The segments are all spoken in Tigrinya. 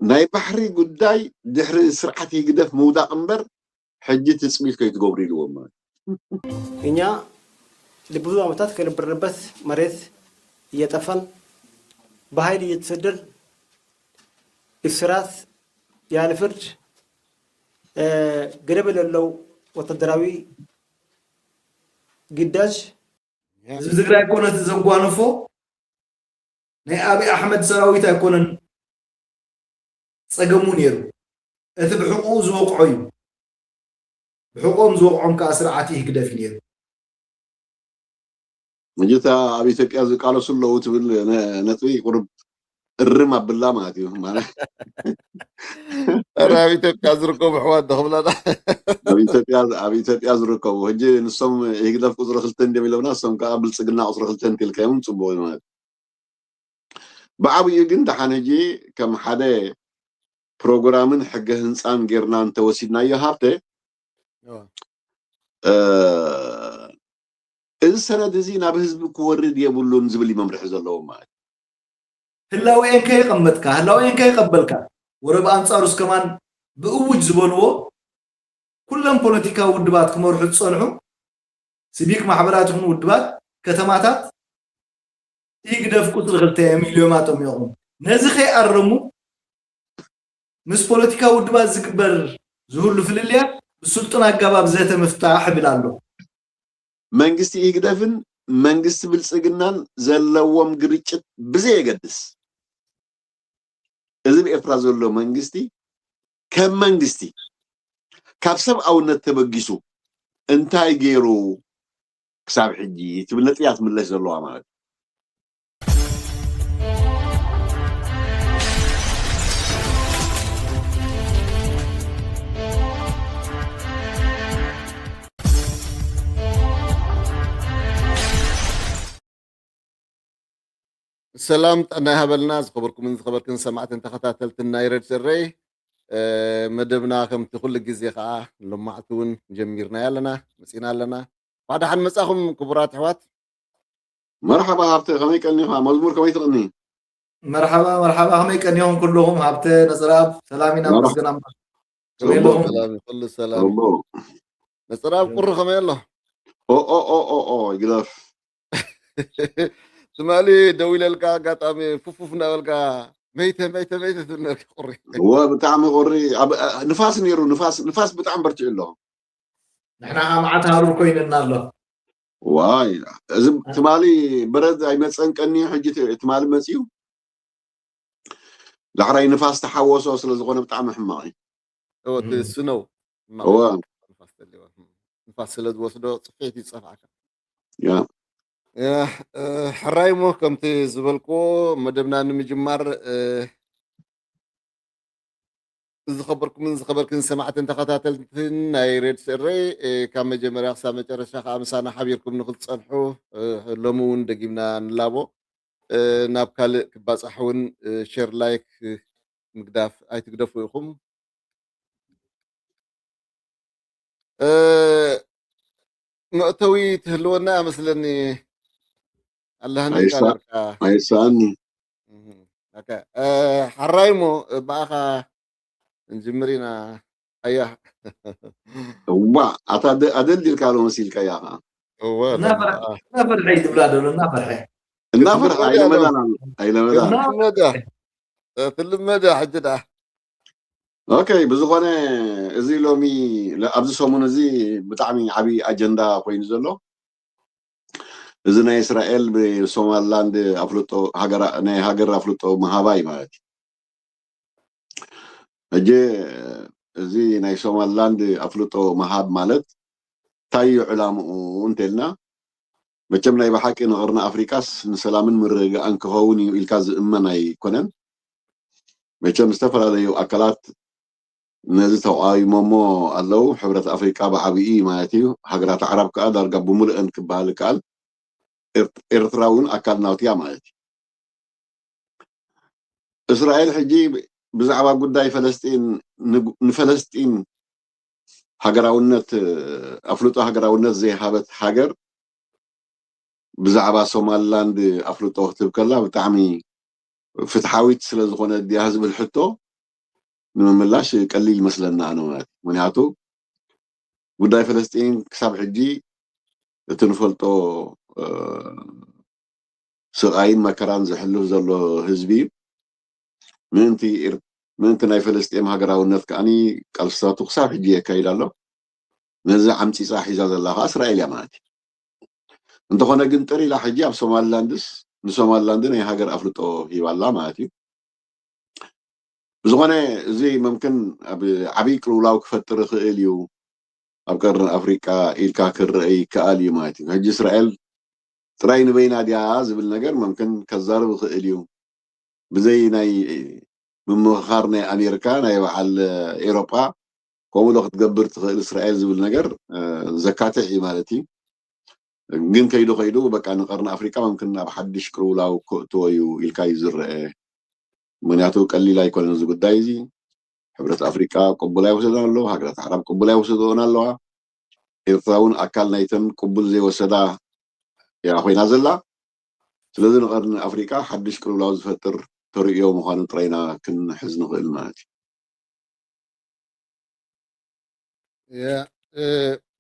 ናይ ባሕሪ ጉዳይ ድሕሪ ስርዓት ህግደፍ ምውዳቕ እምበር ሕጂ ትጽቢት ከይትገብሩ ኢልዎም ማለት እዩ። እኛ ለብዙ ዓመታት ከነበርንበት መሬት እየጠፋን በኃይል እየተሰደድን እስራት ያለ ፍርድ ገደብ የሌለው ወታደራዊ ግዳጅ ህዝቢ ትግራይ እኮ ነቲ ዘጓነፎ ናይ ኣብይ ኣሕመድ ሰራዊት ኣይኮነን ፀገሙ ነይሩ፣ እቲ ብሕቁኡ ዝወቅዖ እዩ። ብሕቆም ዝወቅዖም ከዓ ስርዓት ህግደፍ እዩ ነይሩ። ሕጂ እታ ኣብ ኢትዮጵያ ዝቃለሱ ኣለዉ ትብል ነ- ነጥቢ ቁርብ እርም ኣብላ ማለት እዩ። ማለት ኧረ ኣብ ኢትዮጵያ ዝርከቡ ኣሕዋት ዶ ክብለና? ኣብ ኢትዮጵያ ኣብ ኢትዮጵያ ዝርከቡ ሕጂ ንሶም ህግደፍ ቁፅሪ ክልተ እንዲም ኢሎምና፣ እሶም ከዓ ብልፅግና ቁፅሪ ክልተ እንተልካዮም ፅቡቅ እዩ ማለት እዩ። ብዓብኡ ግን ደሓን ሕጂ ከም ሓደ ፕሮግራምን ሕገ ህንፃን ጌርና እንተወሲድናዮ ሃብተ ኦ፣ እ፣ እዚ ሰነድ እዚ ናብ ህዝቢ ክወርድ የብሉን ዝብል እዩ መምርሒ ዘለዎ ማለት እዩ። ህላዌን ከየቐመጥካ ህላዌን ከየቐበልካ ወረ ብኣንፃሩስ ከማን ብእውጅ ዝበልዎ ኩለን ፖለቲካዊ ውድባት ክመርሑ ዝፀንሑ ሲቪክ ማሕበራት ይኹኑ ውድባት ከተማታት ህግደፍ ቁፅሪ ክልተ እዮም ኢሉ እዮም ኣጠሚቖም። ነዚ ከይኣረሙ ምስ ፖለቲካዊ ውድባት ዝግበር ዝህሉ ፍልልያት ብስልጡን ኣገባብ ዘተ ምፍታሕ እብል ኣሎ። መንግስቲ ህግደፍን መንግስቲ ብልፅግናን ዘለዎም ግርጭት ብዘየገድስ እዚ ብኤርትራ ዘሎ መንግስቲ ከም መንግስቲ ካብ ሰብኣውነት ተበጊሱ እንታይ ገይሩ ክሳብ ሕጂ ትብል ነጥቢ እያ ትምለስ ዘለዋ ማለት እዩ። ሰላም ጥዕና ይሃበልና። ዝኸበርኩምን ዝኸበርክን ሰማዕትን ተኸታተልትን ናይ ረድ ስረይ፣ እ፣ መደብና ከምቲ ኩሉ ግዜ ከዓ ሎማዕቲ እውን ጀሚርና ኣለና፣ መፂና ኣለና። እንኳዕ ደሓን መፃኹም ክቡራት ኣሕዋት። መርሓባ ሃብተ፣ ከመይ ቀኒኻ? መዝሙር ከመይ ትቕኒ? መርሓባ መርሓባ፣ ከመይ ቀኒኹም ኩልኹም? ሃብተ ነፅራብ ሰላም ኢና፣ መርሓ- መስገን ኣምላኽ። ከመይ ጽቡቕ። ኣለኹም? ሰላም ኩሉ ሰላም። ጽቡቕ። ነፅራብ ቁሪ ከመይ ኣሎ? ኦ ኦ ኦ ኦ ኦ ይግደፍ። ትማሊ ደው ኢለልካ ኣጋጣሚ ፉፉፍ እናበልካ መይተ መይተ መይተ ትብል ነርካ ቁሪ። እወ ብጣዕሚ ቁሪ ኣብ ንፋስ ነይሩ፣ ንፋስ ንፋስ ብጣዕሚ በርቲዑ ኣሎ። ንሕና ከዓ መዓት ሃሩር ኮይንና ኣሎ። ዋይ እዚ ትማሊ በረድ ኣይመፀን ቀኒ ሕጂ ት- ትማሊ መፅዩ። ዳሕራይ ንፋስ ተሓወሶ ስለ ዝኾነ ብጣዕሚ ሕማቕ እዩ። እወ እቲ እም። ስነው እወ ንፋስ ተልዎ። ንፋስ ስለ ዝወስዶ ፅፍዒት ይፀፍዓካ። ያ ያ፣ እ፣ ሕራይ እሞ ከምቲ ዝበልክዎ መደብና ንምጅማር፣ እ፣ ዝኸበርኩምን ዝኸበርክን ሰማዕትን ተኸታተልትን ናይ ሬድ ስረይ፣ እ፣ ካብ መጀመርያ ክሳብ መጨረሻ ከዓ ምሳና ሓቢርኩም ንክትፀንሑ፣ እ፣ ሎሚ እውን ደጊምና ንላቦ። እ፣ ናብ ካልእ ክባፃሕ እውን፣ እ፣ ሼር ላይክ፣ እ፣ ምግዳፍ ኣይትግደፉ ኢኹም። እ፣ መእተዊ ትህልወና መስለኒ። ኣለሃኒ ኣይሳ- ካለርካ። ኣይሳኣኒ። እህ፣ ኦኬ። እ፣ ሓራይ እሞ ብኣኻ እንጅምር ኢና። ኣያ። እዋ ኣታ ደ- ኣደልዲልካ ኣሎ መሲልካ እያ ኸዓ። እወ፣ እናፈርሐ በቃ። እናፈርሐ እዩ ዝብላ ዘሎ፣ እናፈርሐ። እናፈርሐ ትልመድ እያ ኣይለመዳን ሎሚ። ኣሎ ኣይለመዳን። እና ትልመድ እያ። እ፣ ትልመድ እያ ሕጂ ደኣ። ኦኬ ብዝኾነ እዚ ሎሚ ለ- ኣብዚ ሰሙን እዚ ብጣዕሚ ዓብዪ ኣጀንዳ ኮይኑ ዘሎ እዚ ናይ እስራኤል ብሶማልላንድ ኣፍልጦ ሃገራ ናይ ሃገር ኣፍልጦ ምሃባ እዩ ማለት እዩ። ሕጂ እዚ ናይ ሶማልላንድ ኣፍልጦ ምሃብ ማለት እንታይ እዩ ዕላምኡ እንተልና መቸም ናይ ብሓቂ ንቕርኒ ኣፍሪቃስ ንሰላምን ምርግጋእን ክኸውን እዩ ኢልካ ዝእመን ኣይኮነን። መቸም ዝተፈላለዩ ኣካላት ነዚ ተቃዊሞሞ ኣለዉ። ሕብረት ኣፍሪቃ ብዓብዩ ማለት እዩ። ሃገራት ዓረብ ከዓ ዳርጋ ብምሉአን ክበሃል ይከኣል። ኤርት- ኤርትራ እውን ኣካል ናውቲ እያ ማለት እዩ። እስራኤል ሕጂ ብዛዕባ ጉዳይ ፈለስጢን ንጉ- ንፈለስጢን ሃገራውነት ኣፍልጦ ሃገራውነት ዘይሃበት ሃገር ብዛዕባ ሶማልላንድ ኣፍልጦ ክትህብ ከላ ብጣዕሚ ፍትሓዊት ስለ ዝኾነ ድያ ዝብል ሕቶ ንምምላሽ ቀሊል ይመስለና ኣነ ማለት እዩ። ምክንያቱ ጉዳይ ፈለስጢን ክሳብ ሕጂ እቲ ንፈልጦ ስቓይን መከራን ዘሕልፍ ዘሎ ህዝቢ እዩ። ምእንቲ ምእንቲ ናይ ፈለስጢን ሃገራውነት ከዓኒ ቃልስታቱ ክሳብ ሕጂ የካይድ ኣሎ። ነዚ ዓምፂፃ ሒዛ ዘላ ከዓ እስራኤል እያ ማለት እዩ። እንተኾነ ግን ጥር ኢላ ሕጂ ኣብ ሶማሊላንድስ ንሶማሊላንድ ናይ ሃገር ኣፍልጦ ሂባላ ማለት እዩ። ብዝኾነ እዚ መምክን ኣብ ዓብዪ ቅልውላው ክፈጥር ይኽእል እዩ ኣብ ቀርኒ ኣፍሪቃ ኢልካ ክረአ ይከኣል እዩ ማለት እዩ። ሕጂ እስራኤል ጥራይ ንበይና ድያ ዝብል ነገር መምክን ከዛርብ ይኽእል እዩ። ብዘይ ናይ ምምኽኻር ናይ ኣሜሪካ ናይ በዓል ኤሮጳ ከምኡ ዶ ክትገብር ትኽእል እስራኤል ዝብል ነገር ዘካትዕ እዩ ማለት እዩ። ግን ከይዱ ከይዱ በቃ ንቀርኒ ኣፍሪቃ መምክን ናብ ሓድሽ ቅልውላው ክእትዎ እዩ ኢልካ እዩ ዝረአ። ምክንያቱ ቀሊል ኣይኮነን እዚ ጉዳይ እዚ። ሕብረት ኣፍሪቃ ቅቡል ኣይወሰደን ኣሎ፣ ሃገራት ዓረብ ቅቡል ኣይወሰደን ኣለዋ። ኤርትራ እውን ኣካል ናይተን ቅቡል ዘይወሰዳ እያ ኮይና ዘላ። ስለዚ ንቀርኒ ኣፍሪቃ ሓድሽ ቅልውላው ዝፈጥር ተርእዮ ምዃኑ ጥራይና ክንሕዝ ንኽእል ማለት እዩ።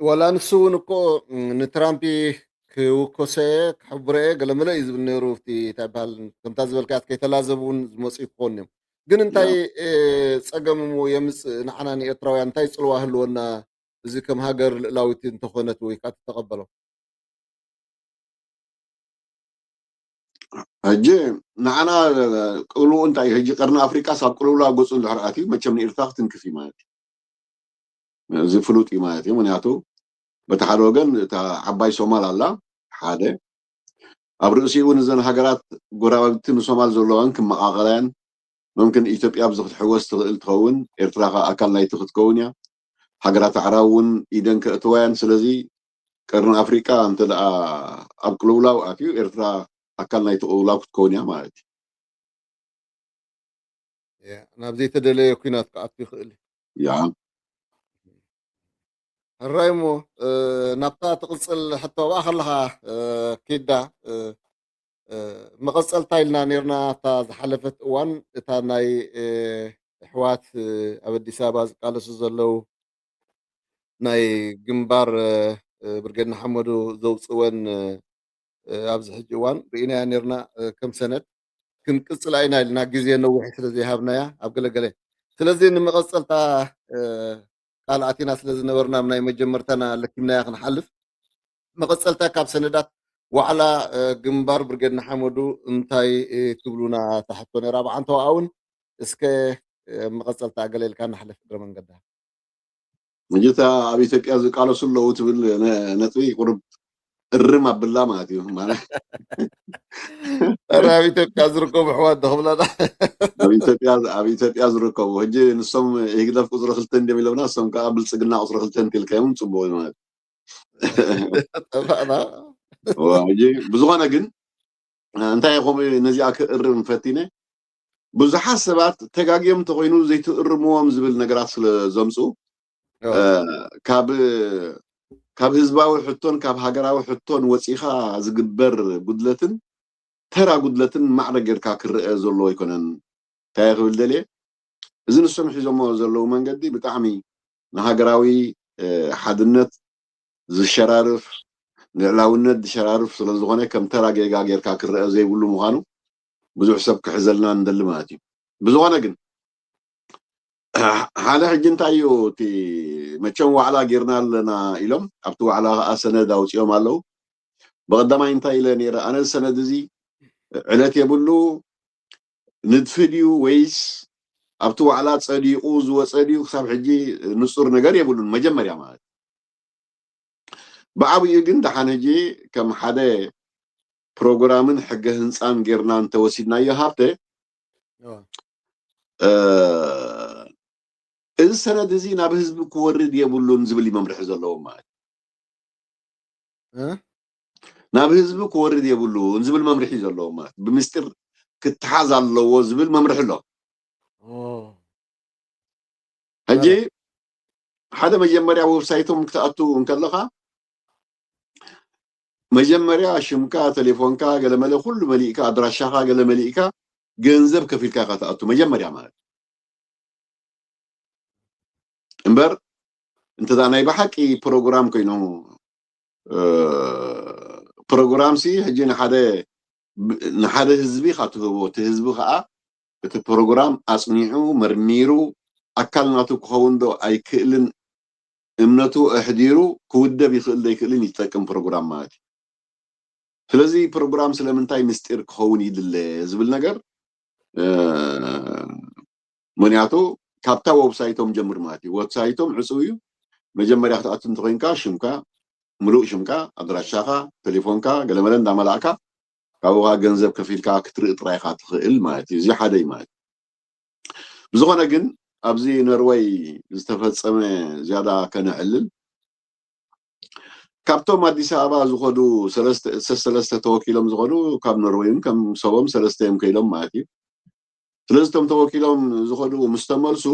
ወላ ንሱ እውን እኮ ንትራምፕ ክውከሰ ክሕብረየ ገለመለ እዩ ዝብል ነይሩ። እቲ እንታይ በሃል ከምታ ዝበልካት ከይተላዘቡ እውን ዝመፁ ክኾኑ እዮም። ግን እንታይ ፀገም እሞ የምፅእ ንዓና ንኤርትራውያን እንታይ ፅልዋ ህልወና? እዚ ከም ሃገር ልእላዊት እንተኾነት ወይ ከዓ ትተቐበሎ ሕጂ ንዓና ቅልውኡ እንታይ እዩ? ሕጂ ቀርኒ ኣፍሪቃ ሳብ ቅልውላ ገፁ እንድሕር ኣትዩ መቸም ንኤርትራ ክትንክፍ እዩ ማለት እዩ። እዚ ፍሉጥ እዩ ማለት እዩ። ምክንያቱ በቲ ሓደ ወገን እታ ዓባይ ሶማል ኣላ ሓደ ኣብ ርእሲኡ እውን እዘን ሃገራት ጎረባብቲ ንሶማል ዘለዋን ክመቓቐላያን መምክን ኢትዮጵያ ኣብዚ ክትሕወስ ትኽእል ትኸውን። ኤርትራ ከዓ ኣካል ናይቲ ክትከውን እያ። ሃገራት ኣዕራብ እውን ኢደን ከእትዋያን። ስለዚ ቀርኒ ኣፍሪቃ እንተ ደኣ ኣብ ቅልውላው ኣትዩ ኤርትራ ኣካል ናይቲ ቅልውላው ክትከውን እያ ማለት እዩ። ናብ ዘይተደለየ ኩናት ክኣቱ ይኽእል እዩ። ያ ሕራይ እሞ ናብታ ትቕፅል ሕቶ ኣብኣ ከለኻ ኪዳ መቐፀልታ ኢልና ነርና እታ ዝሓለፈት እዋን እታ ናይ ኣሕዋት ኣብ ኣዲስ ኣበባ ዝቃለሱ ዘለዉ ናይ ግንባር ብርጌድ ንሓመዱ ዘውፅወን ኣብዚ ሕጂ እዋን ርኢናያ ነርና ከም ሰነድ ክንቅፅላ ኢና ኢልና ግዜ ነዊሕ ስለ ዘይሃብናያ ኣብ ገለገለ ስለዚ ንመቐፀልታ ቃል ኣቲና ስለ ዝነበርና ናይ መጀመርታና ለኪምናያ ክንሓልፍ መቐፀልታ ካብ ሰነዳት ዋዕላ ግንባር ብርጌድ ንሓመዱ እንታይ ትብሉና ተሕቶ ነራ ብዓንተዋ እውን እስከ መቐፀልታ ኣገለ ኢልካ ንሓልፍ እግረ መንገዳ ሕጂ እታ ኣብ ኢትዮጵያ ዝቃለሱ ኣለዉ ትብል ነጥቢ ቁርብ እርም ኣብላ ማለት እዩ ማለት ኣብ ኢትዮጵያ ዝርከቡ ኣሕዋት ዶ ክብለና ኣብ ኢትዮጵያ ዝርከቡ ሕጂ ንሶም ህግደፍ ቁፅሪ ክልተ እንዲም ኢሎምና እሶም ከዓ ብልፅግና ቁፅሪ ክልተ እንተልካዮም ፅቡቅ እዩ ማለት ጠፋእና ሕጂ ብዝኾነ ግን እንታይ ይኸም ነዚኣ ክእርም ፈቲነ ብዙሓት ሰባት ተጋግዮም እንተኮይኑ ዘይትእርምዎም ዝብል ነገራት ስለ ዘምፁ ካብ ካብ ህዝባዊ ሕቶን ካብ ሃገራዊ ሕቶን ወፂኻ ዝግበር ጉድለትን ተራ ጉድለትን ማዕረ ጌርካ ክረአ ዘለዎ ኣይኮነን እንታይ ክብል ደልየ እዚ ንሶም ሒዞሞ ዘለዉ መንገዲ ብጣዕሚ ንሃገራዊ ሓድነት ዝሸራርፍ ልዕላውነት ዝሸራርፍ ስለዝኾነ ከም ተራ ጌጋ ጌርካ ክረአ ዘይብሉ ምዃኑ ብዙሕ ሰብ ክሕዘልና ንደሊ ማለት እዩ ብዝኾነ ግን ሓደ ሕጂ እንታይ እዩ እቲ መቸም ዋዕላ ጌርና ኣለና ኢሎም ኣብቲ ዋዕላ ከዓ ሰነድ ኣውፅኦም ኣለዉ ብቀዳማይ እንታይ ኢለ ነይረ ኣነ ሰነድ እዚ ዕለት የብሉ ንድፊ ድዩ ወይስ ኣብቲ ዋዕላ ፀዲቁ ዝወፀ ድዩ ክሳብ ሕጂ ንፁር ነገር የብሉን መጀመርያ ማለት ብዓብኡ ግን ደሓን ሕጂ ከም ሓደ ፕሮግራምን ሕገ ህንፃን ጌርና እንተወሲድናዮ ሃብተ እዚ ሰነድ እዚ ናብ ህዝቢ ክወርድ የብሉን ዝብል መምርሒ ዘለዎም ማለት ናብ ህዝቢ ክወርድ የብሉን ዝብል መምርሒ ዘለዎም ማለት ብምስጢር ክትሓዝ ኣለዎ ዝብል መምርሒ ኣሎ ሕጂ ሓደ መጀመርያ ዌብሳይቶም ክትኣቱ እንከለኻ መጀመርያ ሽምካ ቴሌፎንካ ገለመለ ኩሉ መሊእካ ኣድራሻኻ ገለ መሊእካ ገንዘብ ከፊልካ ኢኻ ትኣቱ መጀመርያ ማለት እምበር እንተ ናይ ብሓቂ ፕሮግራም ኮይኑ ፕሮግራም ሲ ሕጂ ንሓደ ንሓደ ህዝቢ ካ ትህቦ፣ እቲ ህዝቢ ከዓ እቲ ፕሮግራም ኣፅኒዑ መርሚሩ ኣካል ናቱ ክኸውን ዶ ኣይክእልን እምነቱ ኣሕዲሩ ክውደብ ይኽእል ዶ ኣይክእልን ይጠቅም ፕሮግራም ማለት እዩ። ስለዚ ፕሮግራም ስለምንታይ ምስጢር ክኸውን ይድለ ዝብል ነገር ምክንያቱ ካብታ ወብሳይቶም ጀምር ማለት እዩ። ወብሳይቶም ዕፁው እዩ። መጀመርያ ክትኣቱ እንተኮይንካ ሽምካ፣ ምሉእ ሽምካ፣ ኣድራሻኻ፣ ቴሌፎንካ ገለመለ እንዳመላእካ ካብኡ ከዓ ገንዘብ ከፊልካ ክትርኢ ጥራይካ ትኽእል ማለት እዩ። እዚ ሓደ እዩ ማለት እዩ። ብዝኾነ ግን ኣብዚ ነርወይ ዝተፈፀመ ዝያዳ ከነዕልል ካብቶም ኣዲስ ኣበባ ዝኸዱ ሰለስተ ተወኪሎም ዝኸዱ ካብ ኖርወይ እውን ከም ሰቦም ሰለስተ እዮም ከይዶም ማለት እዩ። ስለዚ እቶም ተወኪሎም ዝኸዱ ምስ ተመልሱ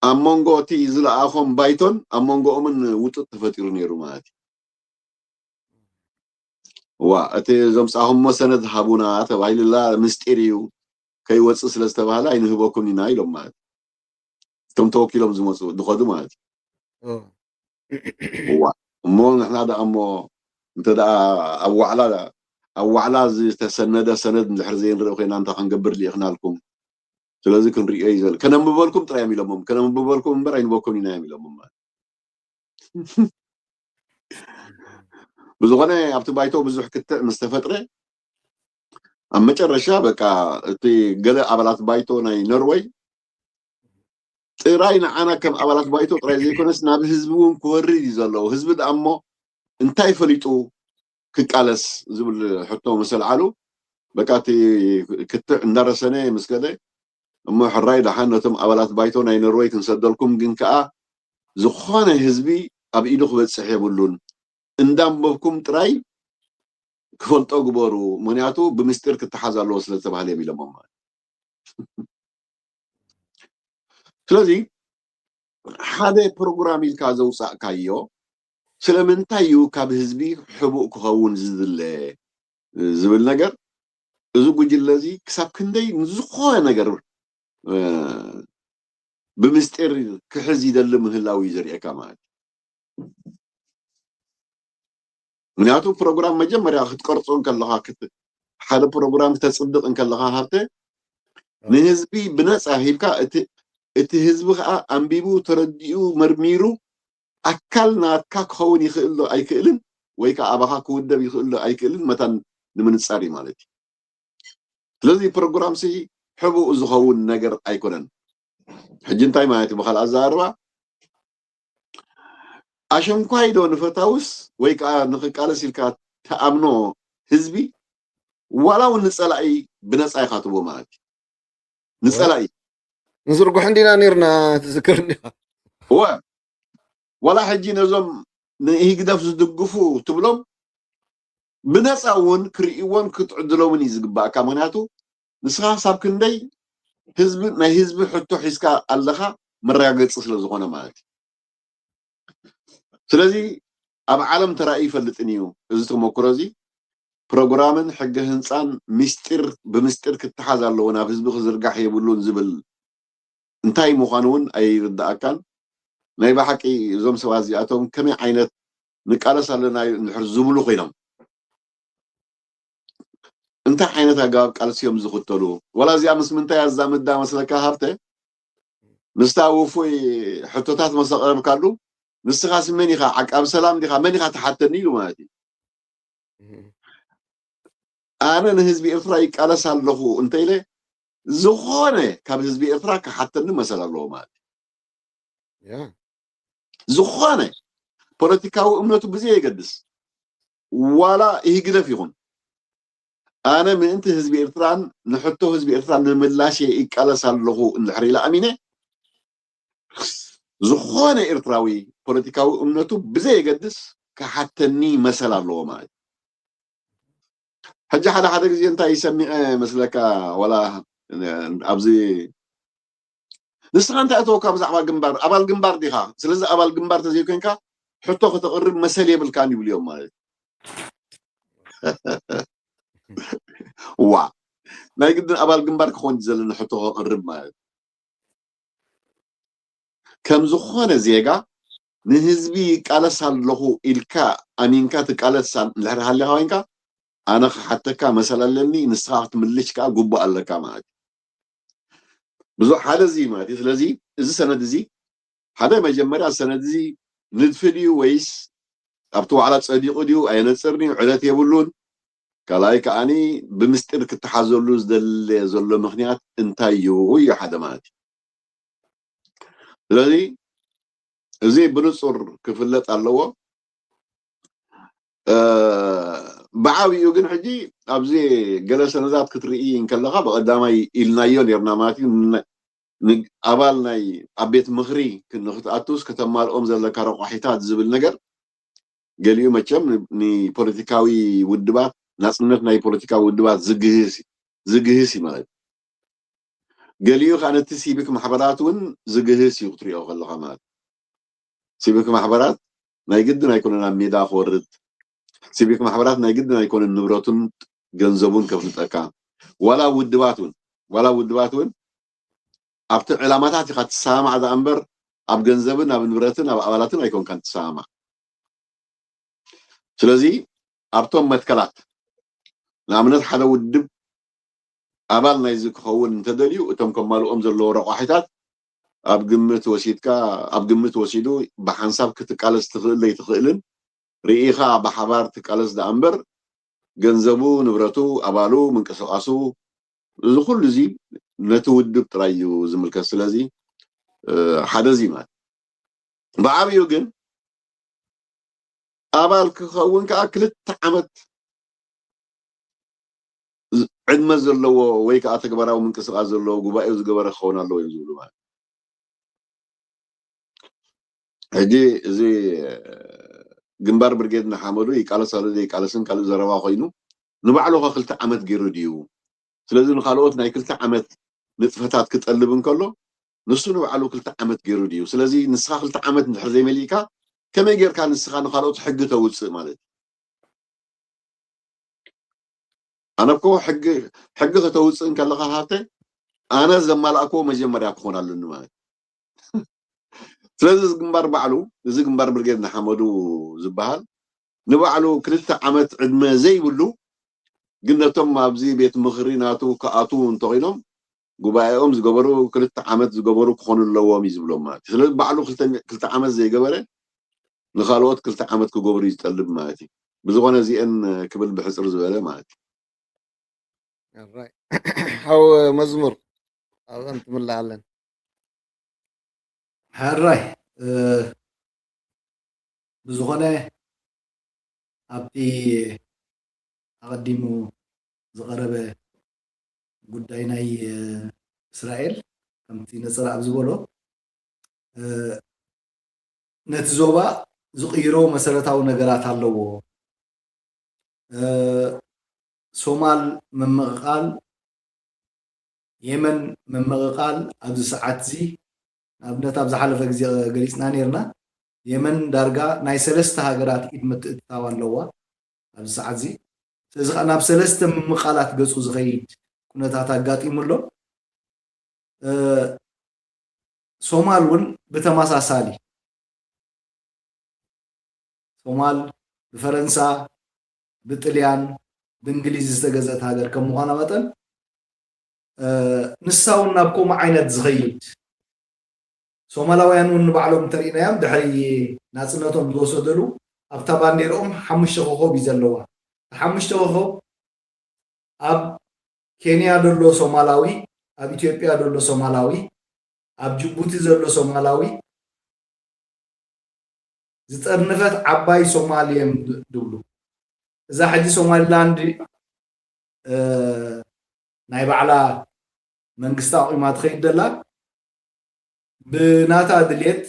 ኣብ መንጎ እቲ ዝለኣኾም ባይቶን ኣብ መንጎኦምን ውጥጥ ተፈጢሩ ነይሩ ማለት እዩ። ዋ እቲ ዘምፃኹሞ ሰነድ ሃቡና ተባሂሉላ ምስጢር እዩ ከይወፅእ ስለ ዝተባህለ ኣይንህበኩም ኢና ኢሎም ማለት እቶም ተወኪሎም ዝመፁ ዝኸዱ ማለት እዩ። ዋ እሞ ንሕና ደኣ እሞ እንተ ደኣ ኣብ ዋዕላ ኣብ ዋዕላ ዝተሰነደ ሰነድ እንድሕር ዘይንርኢ ኮይና እንታይ ክንገብር ልኢኽናልኩም? ስለዚ ክንርእዮ እዩ ዘለ ከነንብበልኩም ጥራይ እዮም ኢሎሞም። ከነንብበልኩም እምበር ኣይንበኩም ኢና እዮም ኢሎሞም ማለት ብዝኾነ ኣብቲ ባይቶ ብዙሕ ክትዕ ምስ ተፈጥረ ኣብ መጨረሻ በቃ እቲ ገለ ኣባላት ባይቶ ናይ ኖርወይ ጥራይ ንዓና ከም ኣባላት ባይቶ ጥራይ ዘይኮነስ ናብ ህዝቢ እውን ክወርድ እዩ ዘለዎ። ህዝቢ ደኣ እሞ እንታይ ፈሊጡ ክቃለስ ዝብል ሕቶ ምስ ኣልዓሉ በቃ እቲ ክትዕ እንዳረሰነ ምስ ከደ እሞ ሕራይ ደሓን ነቶም ኣባላት ባይቶ ናይ ኖርወይ ክንሰደልኩም ግን ከኣ ዝኾነ ህዝቢ ኣብ ኢዱ ክበፅሕ የብሉን እንዳንበብኩም ጥራይ ክፈልጦ ግበሩ ምክንያቱ ብምስጢር ክተሓዝ ኣለዎ ስለዝተባሃለ እዮም ኢሎሞም ማለት ስለዚ ሓደ ፕሮግራም ኢልካ ዘውፃእካዮ ስለምንታይ እዩ ካብ ህዝቢ ሕቡእ ክኸውን ዝድለ ዝብል ነገር እዚ ጉጅለ እዚ ክሳብ ክንደይ ንዝኾነ ነገር ብምስጢር ክሕዝ ይደሊ ምህላው እዩ ዘርእየካ ማለት እዩ። ምክንያቱ ፕሮግራም መጀመርያ ክትቀርፆ እንከለካ ሓደ ፕሮግራም ክተፅድቕ እንከለካ ሃብተ ንህዝቢ ብነፃ ሂብካ እቲ ህዝቢ ከዓ ኣንቢቡ ተረዲኡ መርሚሩ ኣካል ናትካ ክኸውን ይኽእል ዶ ኣይክእልን ወይ ከዓ ኣባኻ ክውደብ ይኽእል ዶ ኣይክእልን መታን ንምንፃር እዩ ማለት እዩ። ስለዚ ፕሮግራም ሲ ሕቡእ ዝኸውን ነገር ኣይኮነን። ሕጂ እንታይ ማለት እዩ ብካልእ ኣዘራርባ ኣሸንኳይ ዶ ንፈታውስ ወይ ከዓ ንክቃለስ ኢልካ ተኣምኖ ህዝቢ ዋላ እውን ንፀላኢ ብነፃ ኢካ ትቦ ማለት እዩ። ንፀላኢ ንዝርጉሕ እንዲና ነርና ትዝክር እንዲና እወ ዋላ ሕጂ ነዞም ንኢህግደፍ ዝድግፉ ትብሎም ብነፃ እውን ክርእይዎን ክትዕድሎምን እዩ ዝግባእካ ምክንያቱ ንስኻ ክሳብ ክንደይ ህዝቢ ናይ ህዝቢ ሕቶ ሒዝካ ኣለኻ መረጋገፂ ስለ ዝኾነ ማለት እዩ ስለዚ ኣብ ዓለም ተራእዩ ይፈልጥን እዩ እዚ ተመክሮ እዚ ፕሮግራምን ሕገ ህንፃን ምስጢር ብምስጢር ክተሓዝ ኣለዎ ናብ ህዝቢ ክዝርጋሕ የብሉን ዝብል እንታይ ምዃኑ እውን ኣይርዳእካን ናይ ብሓቂ እዞም ሰባት እዚኣቶም ከመይ ዓይነት ንቃለስ ኣለና እንድሕር ዝብሉ ኮይኖም እንታይ ዓይነት ኣገባብ ቃልሲ እዮም ዝኽተሉ ዋላ እዚኣ ምስ ምንታይ ኣዛምዳ መስለካ ሃብተ ምስታ ውፉይ ሕቶታት መስ ኣቕረብካሉ ንስኻስ መን ኢኻ ዓቃብ ሰላም ዲኻ መን ኢኻ ትሓተኒ ኢሉ ማለት እዩ ኣነ ንህዝቢ ኤርትራ ይቃለስ ኣለኹ እንተ ኢለ ዝኾነ ካብ ህዝቢ ኤርትራ ክሓተኒ መሰል ኣለዎ ማለት እዩ ዝኾነ ፖለቲካዊ እምነቱ ብዘይ የገድስ ዋላ ኢህግደፍ ይኹን ኣነ ምእንቲ ህዝቢ ኤርትራን ንሕቶ ህዝቢ ኤርትራ ንምላሽ ይቃለስ ኣለኹ እንድሕር ኢለ ኣሚነ ዝኾነ ኤርትራዊ ፖለቲካዊ እምነቱ ብዘይ የገድስ ክሓተኒ መሰል ኣለዎ ማለት ሕጂ ሓደ ሓደ ግዜ እንታይ ይሰሚዐ መስለካ ዋላ ኣብዚ ንስኻ እንታይ እተወካ ብዛዕባ ግንባር ኣባል ግንባር ዲኻ ስለዚ ኣባል ግንባር ተዘይኮንካ ሕቶ ከተቕርብ መሰል የብልካን ይብሉ እዮም ማለት ዋ ናይ ግድን ኣባል ግንባር ክኾን ዘለና ሕቶ ከቕርብ ማለት ከም ዝኾነ ዜጋ ንህዝቢ ይቃለስ ኣለኹ ኢልካ ኣሚንካ ትቃለስ እንድሕር ሃሊኻ ኮይንካ፣ ኣነ ክሓተካ መሰል ኣለኒ፣ ንስኻ ክትምልሽ ከዓ ግቡእ ኣለካ ማለት እዩ። ብዙሕ ሓደ እዚ ማለት እዩ። ስለዚ እዚ ሰነድ እዚ ሓደ መጀመርያ ሰነድ እዚ ንድፊ ድዩ ወይስ ኣብቲ ዋዕላ ጸዲቑ ድዩ ኣየነጽርን እዩ፣ ዕለት የብሉን። ካልኣይ ከዓኒ ብምስጢር ክተሓዘሉ ዝደለ ዘሎ ምኽንያት እንታይ እዩ እዩ ሓደ ማለት እዩ። ስለዚ እዚ ብንጹር ክፍለጥ ኣለዎ። ብዓብኡ ግን ሕጂ ኣብዚ ገለ ሰነዳት ክትርኢ እንከለኻ ብቐዳማይ ኢልናዮ ነርና ማለት እዩ። ኣባል ናይ ኣብ ቤት ምኽሪ ንክትኣቱስ ከተማልኦም ዘለካ ረቋሒታት ዝብል ነገር ገሊኡ መቸም ንፖለቲካዊ ውድባት ናፅነት ናይ ፖለቲካዊ ውድባት ዝግህስ ዝግህስ እዩ ማለት እዩ። ገሊኡ ከዓ ነቲ ሲቪክ ማሕበራት እውን ዝግህስ እዩ ክትሪኦ ከለካ ማለት እዩ። ሲቪክ ማሕበራት ናይ ግድን ኣይኮነን ኣብ ሜዳ ክወርድ። ሲቪክ ማሕበራት ናይ ግድን ኣይኮነን ንብረቱን ገንዘቡን ከፍልጠካ። ዋላ ውድባት እውን ዋላ ውድባት እውን ኣብቲ ዕላማታት ኢካ ትሰማማዕ ደኣ እምበር ኣብ ገንዘብን ኣብ ንብረትን ኣብ ኣባላትን ኣይኮንካን ትሰማማዕ። ስለዚ ኣብቶም መትከላት ንኣብነት ሓደ ውድብ ኣባል ናይዚ ክኸውን እንተደልዩ እቶም ከማልኦም ዘለዎ ረቋሒታት ኣብ ግምት ወሲድካ ኣብ ግምት ወሲዱ ብሓንሳብ ክትቃለስ ትኽእል ዘይትኽእልን ርኢኻ ብሓባር ትቃለስ ደኣ እምበር ገንዘቡ፣ ንብረቱ፣ ኣባሉ፣ ምንቅስቃሱ እዚ ኩሉ እዚ ነቲ ውድብ ጥራይ እዩ ዝምልከት። ስለዚ ሓደ እዚ ማለት ብዓብዩ ግን ኣባል ክኸውን ከዓ ክልተ ዓመት ዕድመ ዘለዎ ወይ ከዓ ተግባራዊ ምንቅስቃስ ዘለዎ ጉባኤ ዝገበረ ክኸውን ኣለዎ እዮም ዝብሉ ማለት ሕጂ እዚ ግንባር ብርጌድ ንሓመዱ ይቃለስ ኣሎ ዘይቃለስን ካልእ ዘረባ ኮይኑ ንባዕሉ ከ ክልተ ዓመት ገይሩ ድዩ? ስለዚ ንካልኦት ናይ ክልተ ዓመት ንጥፈታት ክጠልብ እንከሎ ንሱ ንባዕሉ ክልተ ዓመት ገይሩ ድዩ? ስለዚ ንስኻ ክልተ ዓመት እንድሕር ዘይመሊእካ ከመይ ጌርካ ንስኻ ንካልኦት ሕጊ ተውፅእ ማለት እዩ? ኣነ እኮ ሕጊ ሕጊ ከተውፅእ እንከለካ ሃብተ ኣነ ዘማላእክዎ መጀመርያ ክኾን ኣለኒ ማለት ስለዚ እዚ ግንባር ባዕሉ እዚ ግንባር ብርጌድ ንሓመዱ ዝበሃል ንባዕሉ ክልተ ዓመት ዕድመ ዘይብሉ ግን ነቶም ኣብዚ ቤት ምኽሪ ናቱ ክኣትዉ እንተኾይኖም ጉባኤኦም ዝገበሩ ክልተ ዓመት ዝገበሩ ክኾኑ ኣለዎም እዩ ዝብሎም ማለት እዩ። ስለዚ ባዕሉ ክልተ ዓመት ዘይገበረ ንካልኦት ክልተ ዓመት ክገብሩ እዩ ዝጠልብ ማለት እዩ። ብዝኾነ እዚአን ክብል ብሕፅር ዝበለ ማለት እዩ። ሓው መዝሙር ኣብአን ትምልኣለን። ሕራይ ብዝኾነ ኣብቲ ኣቐዲሙ ዝቐረበ ጉዳይ ናይ እስራኤል ከምቲ ነፀረኣብ ዝበሎ ነቲ ዞባ ዝቕይሮ መሰረታዊ ነገራት ኣለዎ። ሶማል ምምቕቓል፣ የመን ምምቕቓል ኣብዚ ሰዓት እዚ ንኣብነት ኣብ ዝሓለፈ ግዜ ገሊፅና ነርና። የመን ዳርጋ ናይ ሰለስተ ሃገራት ኢድ ምትእትታው ኣለዋ ኣብዚ ሰዓት እዚ። ስለዚ ከዓ ናብ ሰለስተ ምምቓላት ገፁ ዝኸይድ ኩነታት ኣጋጢሙ ኣሎ። ሶማል እውን ብተመሳሳሊ ሶማል ብፈረንሳ፣ ብጥልያን፣ ብእንግሊዝ ዝተገዘት ሃገር ከም ምዃና መጠን ንሳ እውን ናብ ከምኡ ዓይነት ዝኸይድ ሶማላውያን እውን ንባዕሎም እንተሪእናዮም ድሕሪ ናፅነቶም ዝወሰደሉ ኣብታ ባንዴርኦም ሓሙሽተ ኮኸብ እዩ ዘለዋ። ሓሙሽተ ኮኸብ ኣብ ኬንያ ዘሎ ሶማላዊ፣ ኣብ ኢትዮጵያ ዘሎ ሶማላዊ፣ ኣብ ጅቡቲ ዘሎ ሶማላዊ ዝጠርንፈት ዓባይ ሶማል እዮም ዝብሉ። እዛ ሕጂ ሶማሊላንድ ናይ ባዕላ መንግስቲ ኣቑማ ትኸይድ ዘላ ብናታ ድሌት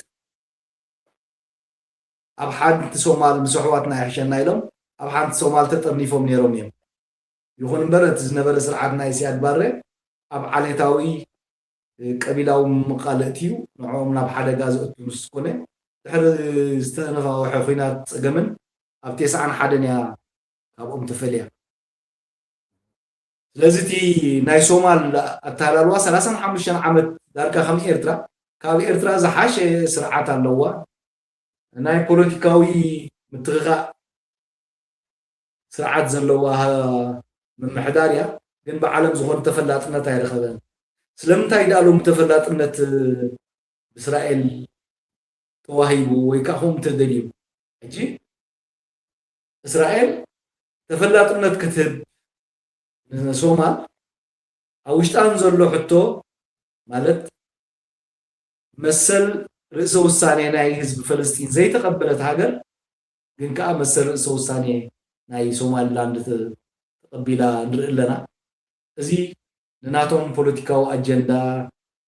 ኣብ ሓንቲ ሶማል ምስ ኣሕዋትና ይሕሸና ኢሎም ኣብ ሓንቲ ሶማል ተጠርኒፎም ነይሮም እዮም። ይኹን እምበር እቲ ዝነበረ ስርዓት ናይ ሲያድ ባረ ኣብ ዓሌታዊ ቀቢላዊ ምምቓል እትዩ ንዕኦም ናብ ሓደጋ ዘእቱ ምስ ኮነ ድሕሪ ዝተነፋወሐ ኹናት ፀገምን ኣብ ተስዓን ሓደን እያ ካብኦም ተፈልያ። ስለዚ እቲ ናይ ሶማል ኣተሃላልዋ ሰላሳን ሓሙሽተን ዓመት ዳርጋ ከም ኤርትራ ካብ ኤርትራ ዝሓሸ ስርዓት ኣለዋ። ናይ ፖለቲካዊ ምትኽኻእ ስርዓት ዘለዋ ምምሕዳርያ ግን ብዓለም ዝኾነ ተፈላጥነት ኣይረኸበን። ስለምንታይ ደኣ ሎም ተፈላጥነት ብእስራኤል ተዋሂቡ ወይ ከዓ ከምኡ ተደልዩ? ሕጂ እስራኤል ተፈላጥነት ክትህብ ንሶማል ኣብ ውሽጣን ዘሎ ሕቶ ማለት መሰል ርእሰ ውሳኔ ናይ ህዝቢ ፈለስጢን ዘይተቐበለት ሃገር ግን ከዓ መሰል ርእሰ ውሳኔ ናይ ሶማሊላንድ ተቐቢላ ንርኢ ኣለና። እዚ ንናቶም ፖለቲካዊ ኣጀንዳ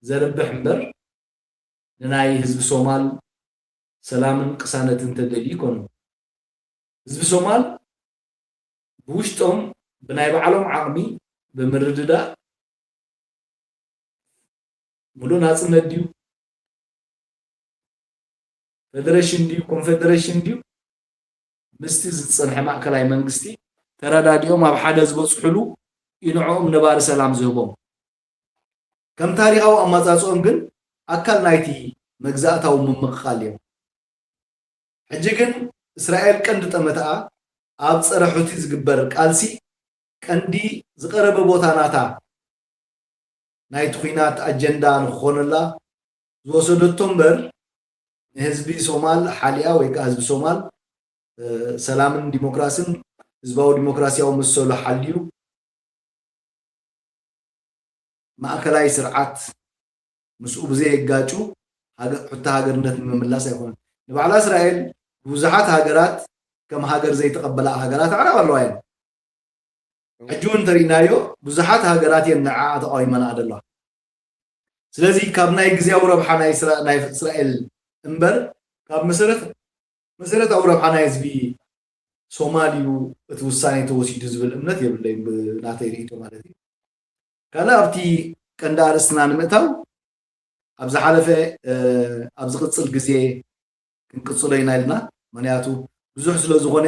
ዘርብሕ እምበር ንናይ ህዝቢ ሶማል ሰላምን ቅሳነትን ተደልዩ ይኮኑ። ህዝቢ ሶማል ብውሽጦም ብናይ ባዕሎም ዓቕሚ ብምርድዳእ ምሉእ ናጽነት ድዩ ፌደሬሽን ድዩ ኮንፌደሬሽን ድዩ ምስቲ ዝጸንሐ ማእከላይ መንግስቲ ተረዳዲኦም ኣብ ሓደ ዝበጽሕሉ እዩ ንዕኦም ነባሪ ሰላም ዝህቦም። ከም ታሪኻዊ ኣመጻጽኦም ግን ኣካል ናይቲ መግዛእታዊ ምምቕቓል እዮም። ሕጂ ግን እስራኤል ቀንዲ ጠመትኣ ኣብ ጸረ ሑቲ ዝግበር ቃልሲ ቀንዲ ዝቐረበ ቦታ ናታ ናይቲ ኲናት ኣጀንዳ ንክኾነላ ዝወሰደቶ እምበር ንህዝቢ ሶማል ሓሊኣ ወይ ከዓ ህዝቢ ሶማል ሰላምን ዲሞክራስን ህዝባዊ ዲሞክራሲያዊ መሰሉ ሓልዩ ማእከላይ ስርዓት ምስኡ ብዘየጋጩ ሕቶ ሃገርነት ንምምላስ ኣይኮነን። ንባዕላ እስራኤል ብዙሓት ሃገራት ከም ሃገር ዘይተቐበላ ሃገራት ኣዕራብ ኣለዋ እየን። ሕጂ እውን እንተሪእናዮ ብዙሓት ሃገራት እየን ንዓኣ ተቃዊመና ዘለዋ። ስለዚ ካብ ናይ ግዜያዊ ረብሓ ናይ እስራኤል እምበር ካብ መሰረታዊ ረብሓ ናይ ህዝቢ ሶማል እዩ እቲ ውሳኔ ተወሲዱ ዝብል እምነት የብለይን ብናተይ ርእይቶ ማለት እዩ። ካልእ ኣብቲ ቀንዲ ኣርእስትና ንምእታው ኣብ ዝሓለፈ ኣብ ዝቕፅል ግዜ ክንቅፅሎ ኢና ኢልና ምክንያቱ ብዙሕ ስለ ዝኾነ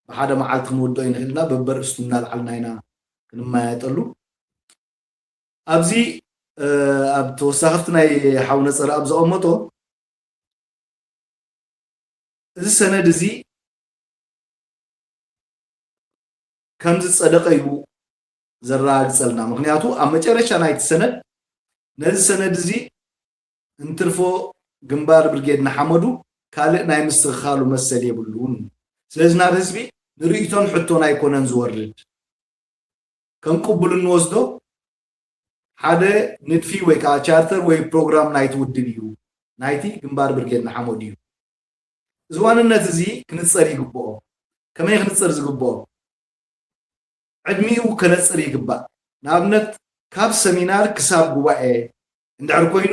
ብሓደ መዓልቲ ክንወድኦ ይንኽእል ኢና በበርእስቱ እናልዓልና ኢና ክንመያየጠሉ ኣብዚ ኣብ ተወሳኸፍቲ ናይ ሓው ነፀረ ኣብ ዘቐመጦ እዚ ሰነድ እዚ ከም ዝጸደቐ እዩ ዘረጋግጸልና። ምኽንያቱ ኣብ መጨረሻ ናይቲ ሰነድ ነዚ ሰነድ እዚ እንትርፎ ግንባር ብርጌድ ንሓመዱ ካልእ ናይ ምስትኽኻሉ መሰል የብሉን። ስለዚ ናብ ህዝቢ ንርእይቶን ሕቶን ኣይኮነን ዝወርድ። ከም ቅቡል እንወስዶ ሓደ ንድፊ ወይ ከዓ ቻርተር ወይ ፕሮግራም ናይቲ ውድብ እዩ፣ ናይቲ ግንባር ብርጌድ ንሓመዱ እዩ። እዚ ዋንነት እዚ ክንጸር ይግብኦ። ከመይ ክንጸር ዝግብኦ? ዕድሚኡ ከነጽር ይግባእ። ንኣብነት ካብ ሰሚናር ክሳብ ጉባኤ እንድሕር ኮይኑ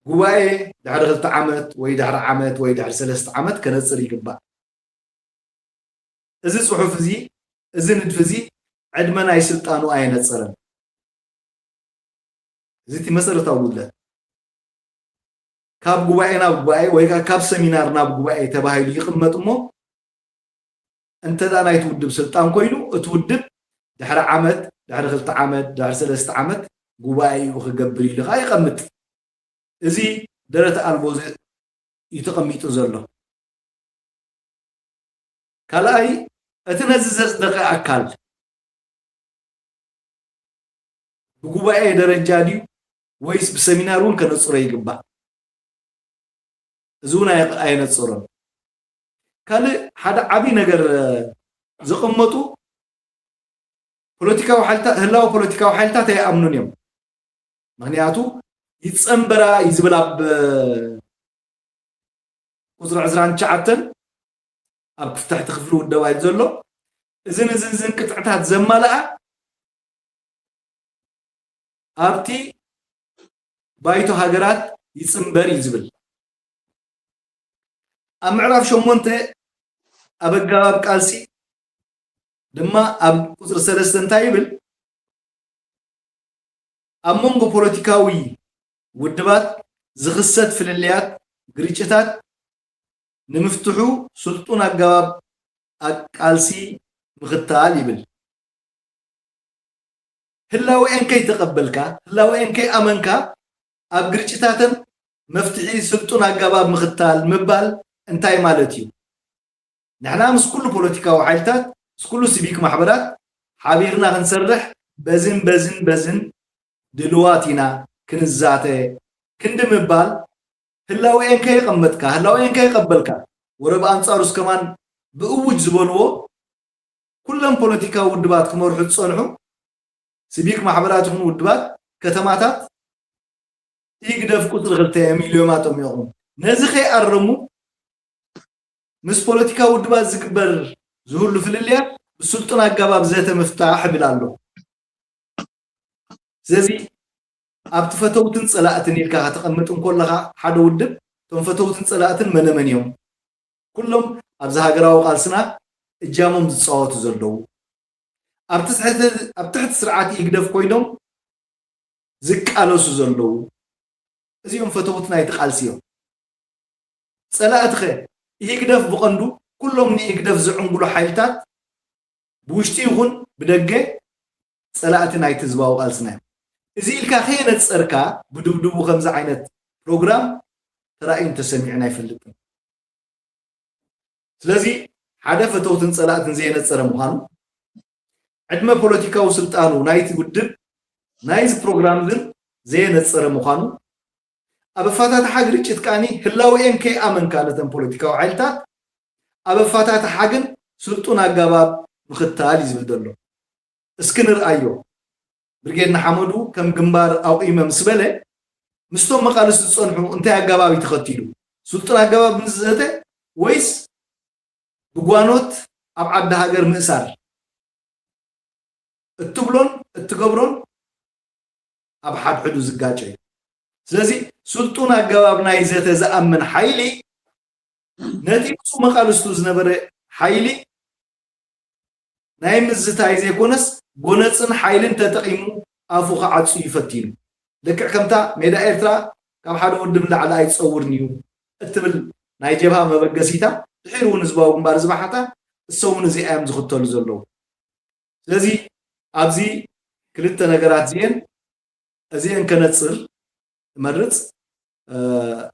ጉባኤ ድሕሪ ክልተ ዓመት ወይ ድሕሪ ዓመት ወይ ድሕሪ ሰለስተ ዓመት ከነጽር ይግባእ። እዚ ጽሑፍ እዚ እዚ ንድፊ እዚ ዕድመ ናይ ስልጣኑ ኣየነጸረን። እዚ እቲ መሰረታዊ ጉድለት ካብ ጉባኤ ናብ ጉባኤ ወይ ከዓ ካብ ሰሚናር ናብ ጉባኤ ተባሂሉ ይቕመጥ እሞ እንተ ደኣ ናይቲ ውድብ ስልጣን ኮይኑ እቲ ውድብ ድሕሪ ዓመት ድሕሪ ክልተ ዓመት ድሕሪ ሰለስተ ዓመት ጉባኤ እዩ ክገብር ኢሉ ከዓ ይቐምጥ። እዚ ደረት ኣልቦ እዩ ተቐሚጡ ዘሎ። ካልኣይ እቲ ነዚ ዘጽደቐ ኣካል ብጉባኤ ደረጃ ድዩ ወይስ ብሰሚናር እውን ከነጽሮ ይግባእ? እዚ እውን ኣየነጽሮን። ካልእ ሓደ ዓብዪ ነገር ዝቕመጡ ፖለቲካዊ ሓይልታት ህላዊ ፖለቲካዊ ሓይልታት ኣይኣምኑን እዮም። ምክንያቱ ይፀንበራ እዩ ዝብል ኣብ ቁፅሪ ዕስራን ትሽዓተን ኣብ ክፍታሕቲ ክፍሊ ውደባ እዩ ዘሎ። እዝን እዝን እዝን ቅጥዕታት ዘማልኣ ኣብቲ ባይቶ ሃገራት ይፅንበር እዩ ዝብል። ኣብ ምዕራፍ ሸሞንተ ኣብ ኣገባብ ቃልሲ ድማ ኣብ ቁፅሪ ሰለስተ እንታይ ይብል? ኣብ መንጎ ፖለቲካዊ ውድባት ዝኽሰት ፍልልያት፣ ግርጭታት ንምፍትሑ ስልጡን ኣገባብ ቃልሲ ምኽታል ይብል። ህላወኤን ከይተቐበልካ፣ ህላወኤን ከይኣመንካ ኣብ ግርጭታተን መፍትሒ ስልጡን ኣገባብ ምኽታል ምባል እንታይ ማለት እዩ? ንሕና ምስ ኩሉ ፖለቲካዊ ሓይልታት፣ ምስ ኩሉ ሲቪክ ማሕበራት ሓቢርና ክንሰርሕ በዝን በዝን በዝን ድልዋት ኢና ክንዛተ ክንዲ ምባል፣ ህላዌኤን ከየቐመጥካ፣ ህላዌኤን ከየቐበልካ፣ ወረ ብኣንጻሩስ ከማን ብእውጅ ዝበልዎ ኩሎም ፖለቲካዊ ውድባት ክመርሑ ዝጸንሑ ሲቪክ ማሕበራት ይኹኑ ውድባት፣ ከተማታት ኢህግደፍ ቁጽሪ ክልተ እዮም ኢሉ እዮም ኣጠሚቑ። ነዚ ከይኣረሙ ምስ ፖለቲካዊ ውድባት ዝግበር ዝህሉ ፍልልያት ብስልጡን ኣገባብ ዘተ ምፍታሕ እብል ኣሎ። ስለዚ ኣብቲ ፈተውትን ጸላእትን ኢልካ ከተቐምጥ እንከለኻ ሓደ ውድብ፣ እቶም ፈተውትን ጸላእትን መነመን እዮም? ኩሎም ኣብዚ ሃገራዊ ቃልስና እጃሞም ዝጻወቱ ዘለዉ፣ ኣብ ትሕቲ ኣብ ትሕቲ ስርዓት ኢህግደፍ ኮይኖም ዝቃለሱ ዘለዉ፣ እዚኦም ፈተውቲ ናይቲ ቃልሲ እዮም። ጸላእትኸ? ኢህግደፍ ብቐንዱ ኩሎም ንኢህግደፍ ዝዕንግሉ ሓይልታት ብውሽጢ ይኹን ብደገ ጸላእቲ ናይቲ ህዝባዊ ቃልስና እዮም። እዚ ኢልካ ከየነጸርካ ብድብድቡ ከምዚ ዓይነት ፕሮግራም ተራእዩን ተሰሚዑን ኣይፈልጥን። ስለዚ ሓደ ፈተውትን ጸላእትን ዘየነጸረ ምዃኑ፣ ዕድመ ፖለቲካዊ ስልጣኑ ናይቲ ውድብ ናይዚ ፕሮግራም ግን ዘየነጸረ ምዃኑ፣ ኣብ ኣፈታትሓ ግርጭት ከኣኒ ህላዌኤን ከይኣመንካ ነተን ፖለቲካዊ ሓይልታት ኣብ ኣፈታትሓ ግን ስልጡን ኣገባብ ምኽታል እዩ ዝብል ዘሎ። እስኪ ንርኣዮ። ብርጌድ ንሓመዱ ከም ግንባር ኣቑመ ምስ በለ ምስቶም መቓልስቲ ዝጸንሑ እንታይ ኣገባብ እዩ ተኸቲሉ? ስልጡን ኣገባብ ምስ ዘተ ወይስ ብጓኖት ኣብ ዓዲ ሃገር ምእሳር? እትብሎን እትገብሮን ኣብ ሓድሕዱ ዝጋጨ እዩ። ስለዚ ስልጡን ኣገባብ ናይ ዘተ ዝኣምን ሓይሊ ነቲ ምስኡ መቓልስቱ ዝነበረ ሓይሊ ናይ ምዝታይ ዘይኮነስ ጎነፅን ሓይልን ተጠቒሙ ኣፉ ክዓፁ እዩ ፈቲኑ። ልክዕ ከምታ ሜዳ ኤርትራ ካብ ሓደ ውድብ ንላዕሊ ኣይፀውርን እዩ እትብል ናይ ጀብሃ መበገሲታ ድሒሩ እውን ህዝባዊ ግንባር ዝበሓታ እሶም እውን እዚኣ እዮም ዝኽተሉ ዘለዉ። ስለዚ ኣብዚ ክልተ ነገራት እዚኤን እዚኤን ከነጽር እመርጽ።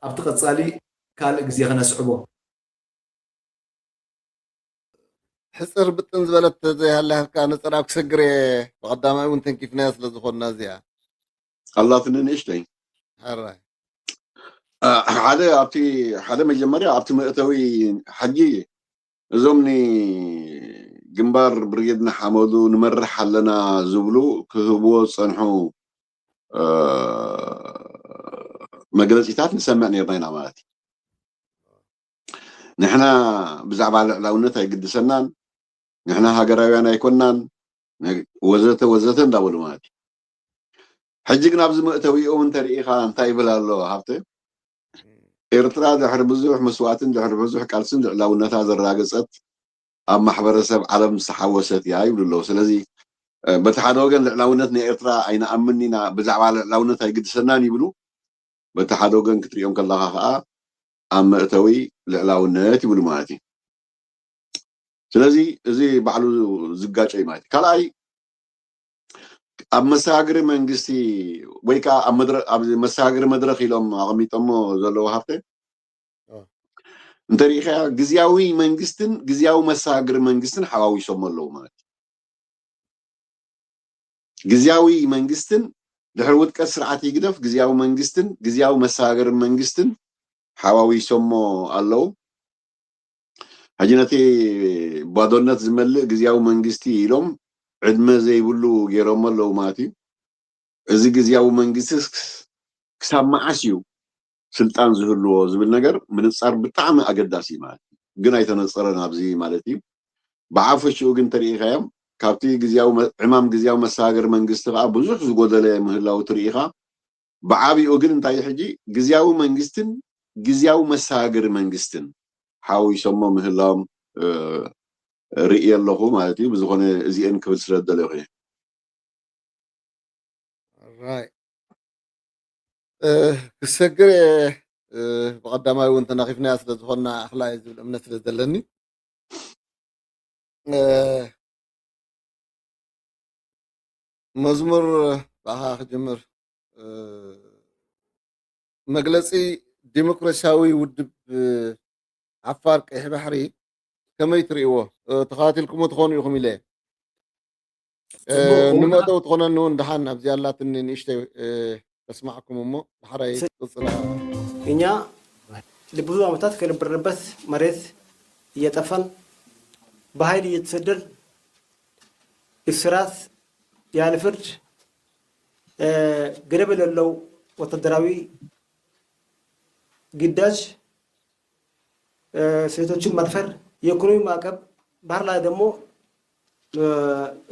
ኣብቲ ቀጻሊ ካልእ ግዜ ከነስዕቦ። ሕጽር ብጥን ዝበለት ዘይሃላህካ ንጽር ኣብ ክሰግር እየ። ብቐዳማይ እውን ተንኪፍናያ ስለ ዝኾንና እዚኣ ኣላትኒ ንእሽተይ ሕራይ ሓደ ኣብቲ ሓደ መጀመርያ ኣብቲ መእተዊ ሕጂ እዞም ንግንባር ብርጌድ ንሓመዱ ንመርሕ ኣለና ዝብሉ ክህብዎ ዝጸንሑ መግለጺታት ንሰምዕ ነርና ኢና ማለት እዩ። ንሕና ብዛዕባ ልዕላውነት ኣይግድሰናን፣ ንሕና ሃገራውያን ኣይኮናን ወዘተ ወዘተ እንዳበሉ ማለት እዩ። ሕጂ ግን ኣብዚ መእተዊኦም እንተሪኢኻ እንታይ ይብል ኣሎ ሃብተ? ኤርትራ ድሕሪ ብዙሕ መስዋእትን ድሕሪ ብዙሕ ቃልስን ልዕላውነታ ዘራገጸት ኣብ ማሕበረሰብ ዓለም ዝተሓወሰት እያ ይብሉ ኣለዉ። ስለዚ በቲ ሓደ ወገን ልዕላውነት ናይ ኤርትራ ኣይንኣምን ኢና፣ ብዛዕባ ልዕላውነት ኣይግድሰናን ይብሉ፣ በቲ ሓደ ወገን ክትሪኦም ከለኻ ከዓ ኣብ መእተዊ ልዕላውነት ይብሉ ማለት እዩ። ስለዚ እዚ ባዕሉ ዝጋጨ እዩ ማለት እዩ። ካልኣይ ኣብ መሰጋግሪ መንግስቲ ወይ ከዓ ኣብ መድረ- ኣብ መሰጋግሪ መድረክ ኢሎም ኣቐሚጦሞ ዘለዉ ሃብተ እንተሪኢኻያ ግዝያዊ መንግስትን ግዝያዊ መሰጋግሪ መንግስትን ሓዋዊሶሞ ኣለዉ ማለት እዩ። ግዝያዊ መንግስትን ድሕሪ ውድቀት ስርዓት ህግደፍ ግዝያዊ መንግስትን ግዝያዊ መሰጋገሪ መንግስትን ሓዋዊሶሞ ኣለዉ። ሕጂ ነቲ ባዶነት ዝመልእ ግዝያዊ መንግስቲ ኢሎም ዕድመ ዘይብሉ ገይሮሞ ኣለዉ ማለት እዩ። እዚ ግዝያዊ መንግስቲ ክሳብ መዓስ እዩ ስልጣን ዝህልዎ ዝብል ነገር ምንፃር ብጣዕሚ ኣገዳሲ እዩ ማለት እዩ። ግን ኣይተነፀረን ኣብዚ ማለት እዩ። ብዓፈሽኡ ግን ተሪኢኻዮም ካብቲ ግዝያዊ ዕማም ግዝያዊ መሰጋገሪ መንግስቲ ከዓ ብዙሕ ዝጎደለ ምህላው ትርኢ ኢኻ። ብዓብኡ ግን እንታይ ሕጂ ግዝያዊ መንግስትን ግዝያዊ መሰጋገሪ መንግስትን ሓዊሶሞ ምህላዎም ርኢ ኣለኹ ማለት እዩ። ብዝኾነ እዚኤን ክብል ስለ ዝደለኹ እየ። ክሰግር እየ። ብቐዳማይ እውን ተናኺፍናያ ስለ ዝኾንና ኣኽላ እየ ዝብል እምነት ስለ ዘለኒ መዝሙር ብኣኻ ክጅምር። መግለጺ ዲሞክራሲያዊ ውድብ ዓፋር ቀይሕ ባሕሪ ከመይ ትርእይዎ? ተኸታቲልኩሞ ትኾኑ ኢኹም ኢለ ንመእተው ትኾነኒ እውን ደሓን ኣብዚ ኣላትኒ ንእሽተይ ከስማዕኩም እሞ ዳሕራይ ቅፅላ። እኛ ለብዙ ዓመታት ከነበርንበት መሬት እየጠፋን በኃይል እየተሰደድ እስራት ያለ ፍርድ ገደብ የሌለው ወታደራዊ ግዳጅ ሴቶችን መድፈር፣ የኢኮኖሚ ማዕቀብ፣ ባህር ላይ ደግሞ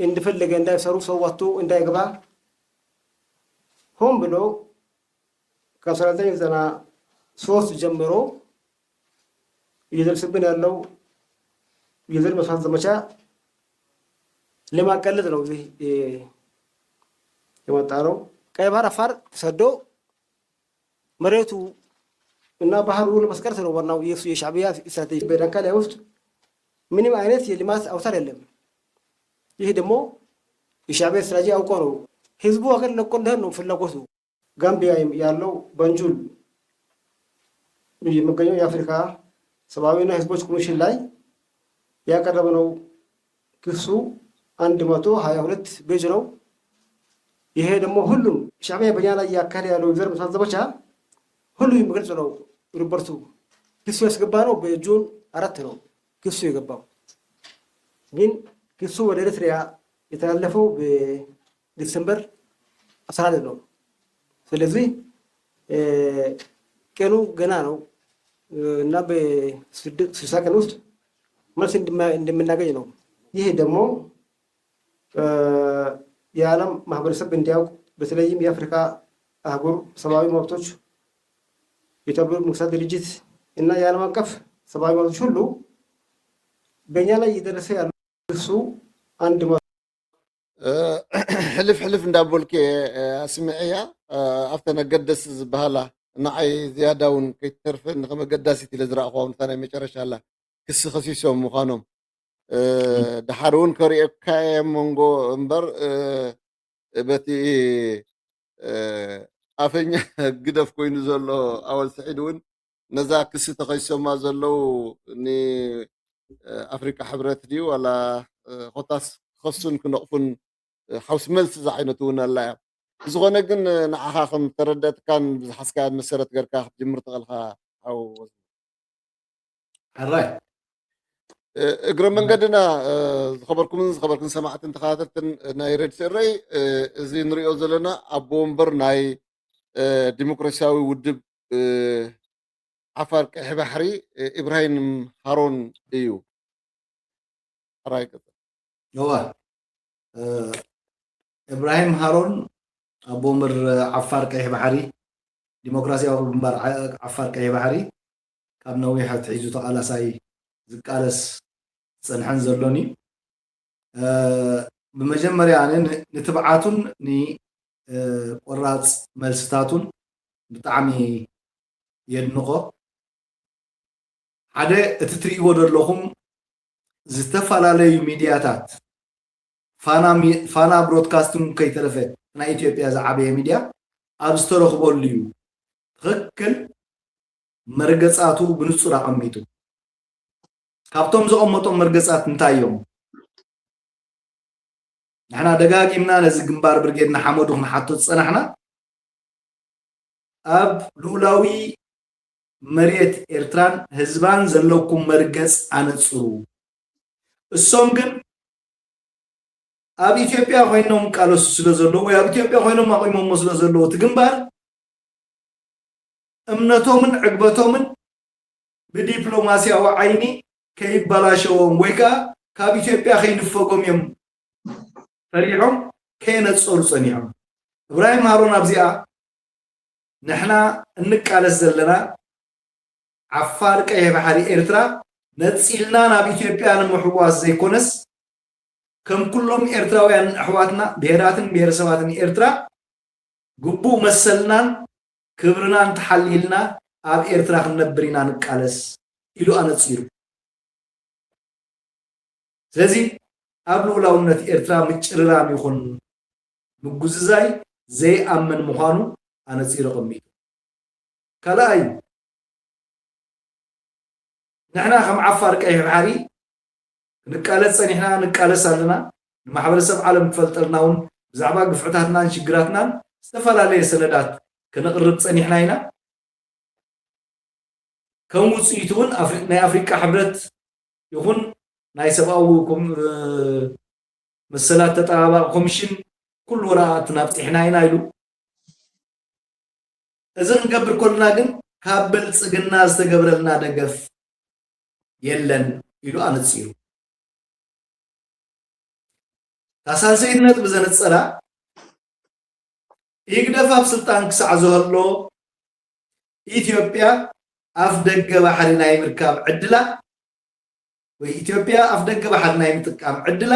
እንደፈለገ እንዳይሰሩ ሰው ወጥቶ እንዳይገባ ሆን ብሎ ከአስራ ዘጠኝ ዘጠና ሶስት ጀምሮ እየደረሰብን ያለው የዘር መስፋት ዘመቻ ለማቀለጥ ነው እዚህ የመጣ ነው። ቀይ ባህር አፋር ተሰዶ መሬቱ እና ባህሩ ለማስቀረት ነው ዋናው የሱ የሻዕቢያ ስትራቴጂ። በዳንካሊያ ውስጥ ምንም አይነት የልማት አውታር የለም። ይህ ደግሞ የሻዕቢያ ስትራቴጂ አውቆ ነው። ህዝቡ ሀገር ለቆ እንደሄድ ነው ፍላጎቱ። ጋምቢያ ያለው በንጁል የሚገኘው የአፍሪካ ሰብአዊና ህዝቦች ኮሚሽን ላይ ያቀረበነው ክሱ አንድ መቶ ሃያ ሁለት ፔጅ ነው። ይሄ ደግሞ ሁሉም ሻዕቢያ በእኛ ላይ እያካሄደ ያለው የዘር ማጥፋት ዘመቻ ሁሉ የሚገልጽ ነው። ሪፖርቱ ክሱ ያስገባነው በጁን አራት ነው ክሱ የገባው። ግን ክሱ ወደ ኤርትራ የተላለፈው በዲሰምበር አስራ አንድ ነው። ስለዚህ ቀኑ ገና ነው እና በስልሳ ቀን ውስጥ መልስ እንደምናገኝ ነው። ይህ ደግሞ የዓለም ማህበረሰብ እንዲያውቅ በተለይም የአፍሪካ አህጉር ሰብአዊ መብቶች፣ የተባበሩት መንግስታት ድርጅት እና የዓለም አቀፍ ሰብአዊ መብቶች ሁሉ በእኛ ላይ እየደረሰ ያለው ክሱ አንድ መቶ ሕልፍ ሕልፍ እንዳበልኩ ኣስምዐያ ኣብተን ኣገደስቲ ዝበሃላ ንዓይ ዝያዳ እውን ከይተርፈ ንከም ኣገዳሲት ኢለ ዝረእኹዋ እውን እታ ናይ መጨረሻ ኣላ ክሲ ከሲሶም ምዃኖም ድሓር እውን ከርእየካ እየ መንጎ እምበር በቲ ኣፈኛ ግደፍ ኮይኑ ዘሎ ኣወል ስዒድ እውን ነዛ ክሲ ተኸሲሶማ ዘለዉ ንኣፍሪቃ ሕብረት ድዩ ዋላ ኮታስ ክኸሱን ክነቕፉን ሓውስ መልሲ ዝዓይነቱ እውን ኣላ እያ። ብዝኾነ ግን ንዓኻ ከም ተረደእትካን ብዝሓዝካያን መሰረት ገርካ ክትጅምር ትኽእልካ ሓው ሕራይ እግረ መንገድና ዝኸበርኩምን ዝኸበርክን ሰማዕትን ተኸታተልትን ናይ ሬድ ስረይ እዚ ንሪኦ ዘለና ኣቦ ወንበር ናይ ዲሞክራሲያዊ ውድብ ዓፋር ቀይሕ ባሕሪ ኢብራሂም ሃሮን እዩ። ሕራይ ቀጽል። እዋ እብራሂም ሃሮን ኣቦ ምር ዓፋር ቀይሕ ባሕሪ ዲሞክራሲያዊ ግንባር ዓፋር ቀይሕ ባሕሪ ካብ ነዊሕ ኣትሒዙ ተቓላሳይ ዝቃለስ ዝጸንሐን ዘሎን እዩ። ብመጀመርያ ኣነ ንትብዓቱን ንቆራፅ መልስታቱን ብጣዕሚ የድንቆ። ሓደ እቲ ትርእይዎ ዘለኹም ዝተፈላለዩ ሚድያታት ፋና ብሮድካስቲንግ ከይተረፈ ናይ ኢትዮጵያ ዝዓበየ ሚድያ ኣብ ዝተረኽበሉ እዩ ትኽክል መርገፃቱ ብንፁር ኣቐሚጡ። ካብቶም ዘቐመጦም መርገፃት እንታይ እዮም? ንሕና ደጋጊምና ነዚ ግንባር ብርጌድ ንሓመዱ ክንሓቶ ዝፀናሕና ኣብ ልኡላዊ መሬት ኤርትራን ህዝባን ዘለኩም መርገፅ ኣነፅሩ። እሶም ግን ኣብ ኢትዮጵያ ኮይኖም ይቃለሱ ስለ ዘለዉ ወይ ኣብ ኢትዮጵያ ኮይኖም ኣቑሞሞ ስለ ዘለዉ እቲ ግንባር እምነቶምን ዕግበቶምን ብዲፕሎማስያዊ ዓይኒ ከይበላሸዎም ወይ ከዓ ካብ ኢትዮጵያ ከይንፈጎም እዮም ፈሪሖም ከየነፀሩ ፀኒሖም። እብራሂም ሃሮን ኣብዚኣ ንሕና እንቃለስ ዘለና ዓፋር ቀይሕ ባሕሪ ኤርትራ ነፂልና ናብ ኢትዮጵያ ንምሕዋስ ዘይኮነስ ከም ኩሎም ኤርትራውያን ኣሕዋትና ብሄራትን ብሄረሰባትን ኤርትራ ግቡእ መሰልናን ክብርናን ተሓሊልና ኣብ ኤርትራ ክንነብር ኢና ንቃለስ ኢሉ ኣነፂሩ። ስለዚ ኣብ ልኡላውነት ኤርትራ ምጭርራም ይኹን ምጉዝዛይ ዘይኣምን ምዃኑ ኣነፂሩ ኣቐሚጡ። ካልኣይ፣ ንሕና ከም ዓፋር ቀይሕ ባሕሪ ክንቃለስ ጸኒሕና፣ ንቃለስ ኣለና። ንማሕበረሰብ ዓለም ክፈልጠልና እውን ብዛዕባ ግፍዕታትናን ሽግራትናን ዝተፈላለየ ሰነዳት ከነቕርብ ጸኒሕና ኢና። ከም ውጽኢቱ እውን ኣፍሪ-፣ ናይ ኣፍሪቃ ሕብረት ይኹን ናይ ሰብኣዊ ኮም-፣ መሰላት ተጠባባቒ ኮሚሽን ኩሉ ወረቓቕትና ኣብጺሕና ኢና ኢሉ። እዚ ክንገብር ከለና ግን ካብ ብልጽግና ዝተገብረልና ደገፍ የለን ኢሉ ኣነጺሩ። እታ ሳልሰይቲ ነጥቢ ዘነጸራ፣ ኢህግደፍ ኣብ ስልጣን ክሳዕ ዝህሎ ኢትዮጵያ ኣፍ ደገ ባሕሪ ናይ ምርካብ ዕድላ፣ ወይ ኢትዮጵያ ኣፍ ደገ ባሕሪ ናይ ምጥቃም ዕድላ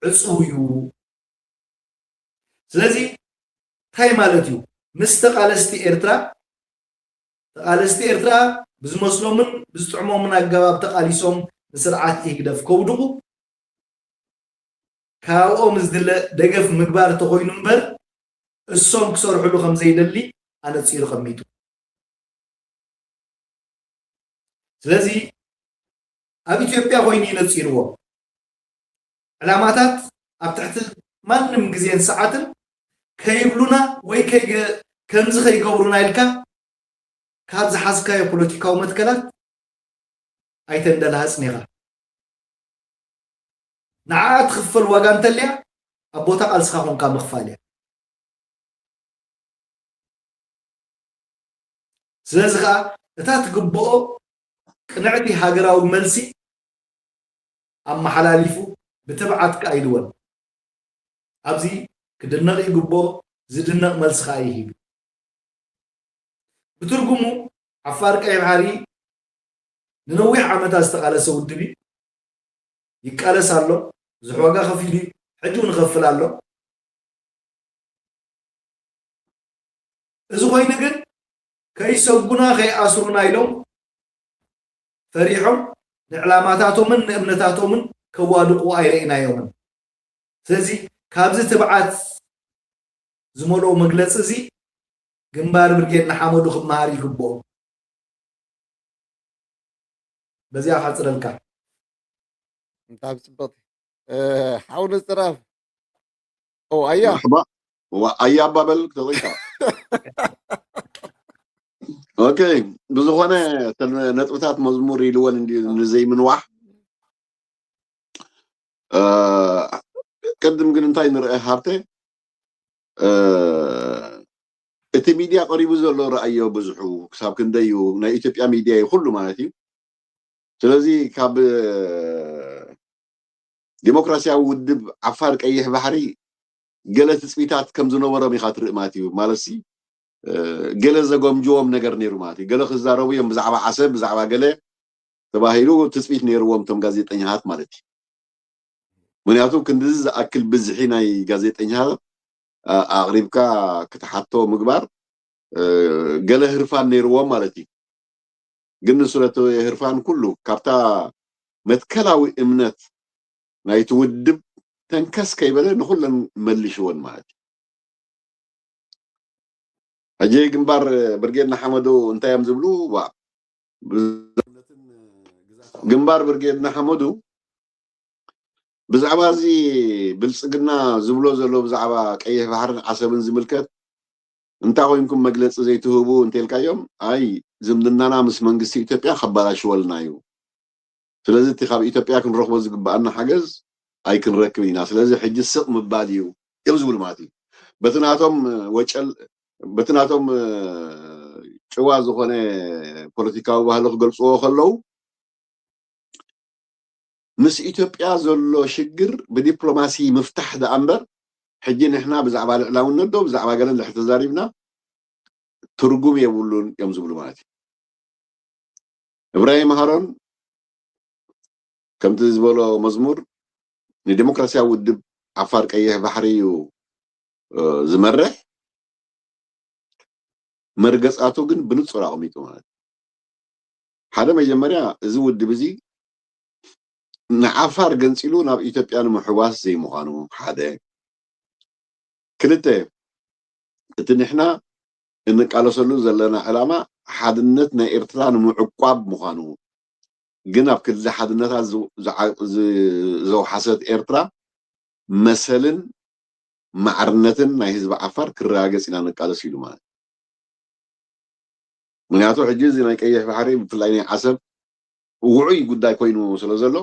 ዕጹው እዩ። ስለዚ እንታይ ማለት እዩ? ምስ ተቓለስቲ ኤርትራ፣ ተቓለስቲ ኤርትራ ብዝመስሎምን ብዝጥዕሞምን ኣገባብ ተቓሊሶም ንስርዓት ኢህግደፍ ከውድቑ ካብኦም ዝድለ ደገፍ ምግባር ተኾይኑ እምበር፣ እሶም ክሰርሕሉ ከም ዘይደሊ ኣነጺሩ ቀሚጡ። ስለዚ ኣብ ኢትዮጵያ ኮይኑ እዩ ነጺርዎ። ዕላማታት ኣብ ትሕቲ ማንም ግዜን ሰዓትን ከይብሉና ወይ ከይገ-፣ ከምዚ ከይገብሩና ኢልካ ካብ ዝሓዝካዮ ፖለቲካዊ መትከላት ኣይተንደላሃጽን ኢኻ። ንዓኣ ትኽፈል ዋጋ እንተልያ ኣብ ቦታ ቃልስኻ ኮንካ ምኽፋል እያ። ስለዚ ኸኣ እታ ትግብኦ ቅንዕቲ ሃገራዊ መልሲ ኣመሓላሊፉ ብትብዓት ከኣ ኢልወን። ኣብዚ ክድነቕ ይግብኦ፣ ዝድነቕ መልሲ ከኣ እዩ ሂቡ። ብትርጉሙ ዓፋር ቀይሕ ባሕሪ ንነዊሕ ዓመታት ዝተቓለሰ ውድብ እዩ። ይቃለስ ኣሎ፣ ብዙሕ ዋጋ ከፊሉ እዩ፣ ሕጂ እውን ይኸፍል ኣሎ። እዚ ኮይኑ ግን ከይሰጉና ከይኣስሩና ኢሎም ፈሪሖም ንዕላማታቶምን ንእምነታቶምን ከዋድቑ ኣይረኢናዮምን። ስለዚ ካብዚ ትብዓት ዝመልኦ መግለጺ እዚ ግንባር ብርጌድ ንሓመዱ ክመሃር ይግብኦ። በዚኣ ካጽረልካ። ብጣዕሚ ጽብቕቲ። እ፣ ሓው ንጽራፍ። ኦ፣ ኣያ። መርሓባ። ዋ-፣ ኣያ ኣባበል ተዘይካ። ኦኬ፣ ብዝኾነ እተን ነጥብታት መዝሙር ኢልወን እንዲ-፣ ንዘይምንዋሕ፣ እ፣ ቅድም ግን እንታይ ንርአ ሃብተ፣ እ፣ እቲ ሚድያ ቀሪቡ ዘሎ ረኣዮ ብዙሑ ክሳብ ክንደይ እዩ፣ ናይ ኢትዮጵያ ሚድያ እዩ ኩሉ ማለት እዩ። ስለዚ ካብ ዲሞክራሲያዊ ውድብ ዓፋር ቀይሕ ባሕሪ ገለ ትጽቢታት ከም ዝነበሮም ኢኻ ትርኢ ማለት እዩ። ማለትሲ፣ እ፣ ገለ ዘጎምጅዎም ነገር ነይሩ ማለት እዩ። ገለ ክዛረቡ እዮም ብዛዕባ ዓሰብ፣ ብዛዕባ ገለ ተባሂሉ ትጽቢት ነይርዎም እቶም ጋዜጠኛታት ማለት እዩ። ምክንያቱ ክንድዚ ዝኣክል ብዝሒ ናይ ጋዜጠኛታት ኣ-፣ ኣቕሪብካ ክትሓቶ ምግባር፣ እ፣ ገለ ህርፋን ነይርዎም ማለት እዩ። ግን ንሱ ነቲ ህርፋን ኩሉ ካብታ መትከላዊ እምነት ናይቲ ውድብ ተንከስ ከይበለ ንኹለን መልሽወን ማለት እዩ። ሕጂ ግንባር ብርጌድ ንሓመዱ እንታይ እዮም ዝብሉ? ዋ፣ ግንባር ብርጌድ ንሓመዱ ብዛዕባ እዚ ብልጽግና ዝብሎ ዘሎ ብዛዕባ ቀይሕ ባሕርን ዓሰብን ዝምልከት እንታይ ኮይንኩም መግለጺ ዘይትህቡ እንተልካዮም፣ ኣይ ዝምድናና ምስ መንግስቲ ኢትዮጵያ ከባላሽወልና እዩ፣ ስለዚ እቲ ካብ ኢትዮጵያ ክንረኽቦ ዝግብኣና ሓገዝ ኣይክንረክብን ኢና፣ ስለዚ ሕጂ ስቕ ምባል እዩ እዮም ዝብሉ ማለት እዩ። በቲ ናቶም ወጨል በቲ ናቶም ጭዋ ዝኾነ ፖለቲካዊ ባህሊ ክገልፅዎ ከለዉ ምስ ኢትዮጵያ ዘሎ ሽግር ብዲፕሎማሲ ምፍታሕ ደኣ እምበር ሕጂ ንሕና ብዛዕባ ልዕላውነት ዶ ብዛዕባ ገለ እንድሕር ተዛሪብና ትርጉም የብሉን እዮም ዝብሉ ማለት እዩ። እብራሂም ሃሮን ከምቲ ዝበሎ መዝሙር ንዲሞክራሲያዊ ውድብ ዓፋር ቀይሕ ባሕሪ እዩ ዝመርሕ። መርገጻቱ ግን ብንጹር ኣቐሚጡ ማለት እዩ። ሓደ መጀመርያ እዚ ውድብ እዚ ንዓፋር ገንጺሉ ናብ ኢትዮጵያ ንምሕዋስ ዘይምዃኑ ሓደ። ክልተ እቲ ንሕና እንቃለሰሉ ዘለና ዕላማ ሓድነት ናይ ኤርትራ ንምዕቋብ ምዃኑ፣ ግን ኣብ ክሊ ሓድነታ ዝ- ዝዓ- ዝ- ዘውሓሰት ኤርትራ መሰልን ማዕርነትን ናይ ህዝቢ ዓፋር ክረጋገጽ ኢና ንቃለስ ኢሉ ማለት እዩ። ምክንያቱ ሕጂ እዚ ናይ ቀይሕ ባሕሪ ብፍላይ ናይ ዓሰብ ውዑይ ጉዳይ ኮይኑ ስለ ዘሎ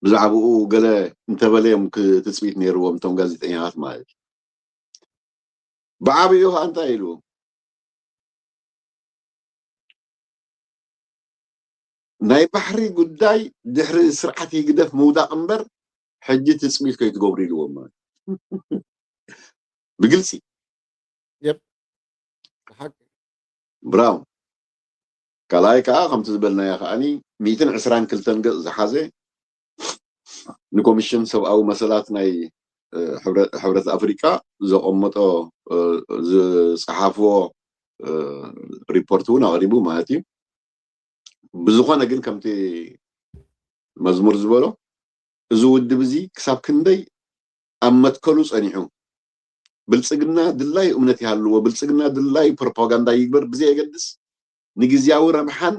ብዛዕባኡ ገለ እንተበለ እዮም ክ- ትጽቢት ነይርዎም እቶም ጋዜጠኛታት ማለት እዩ። ብዓብዩ ከዓ እንታይ ኢሉ ናይ ባሕሪ ጉዳይ ድሕሪ ስርዓት ህግደፍ ምውዳቕ እምበር ሕጂ ትጽቢት ከይትገብሩ ኢልዎም ማለት እዩ። ብግልፂ የብ ሓቂ ብራው ካልኣይ ከዓ ከምቲ ዝበልናዮ ከዓኒ ሚእትን ዕስራን ክልተን ገፅ ዝሓዘ ንኮሚሽን ሰብኣዊ መሰላት ናይ እ፣ ሕብረ- ሕብረት ኣፍሪቃ ዘቐመጦ እ፣ ዝፀሓፍዎ እ፣ ሪፖርት እውን ኣቕሪቡ ማለት እዩ። ብዝኾነ ግን ከምቲ መዝሙር ዝበሎ እዚ ውድብ እዚ ክሳብ ክንደይ ኣብ መትከሉ ጸኒሑ ብልጽግና ድላዩ እምነት ይሃልዎ፣ ብልጽግና ድላዩ ፕሮፓጋንዳ ይግበር ብዘየገድስ ንግዝያዊ ረብሓን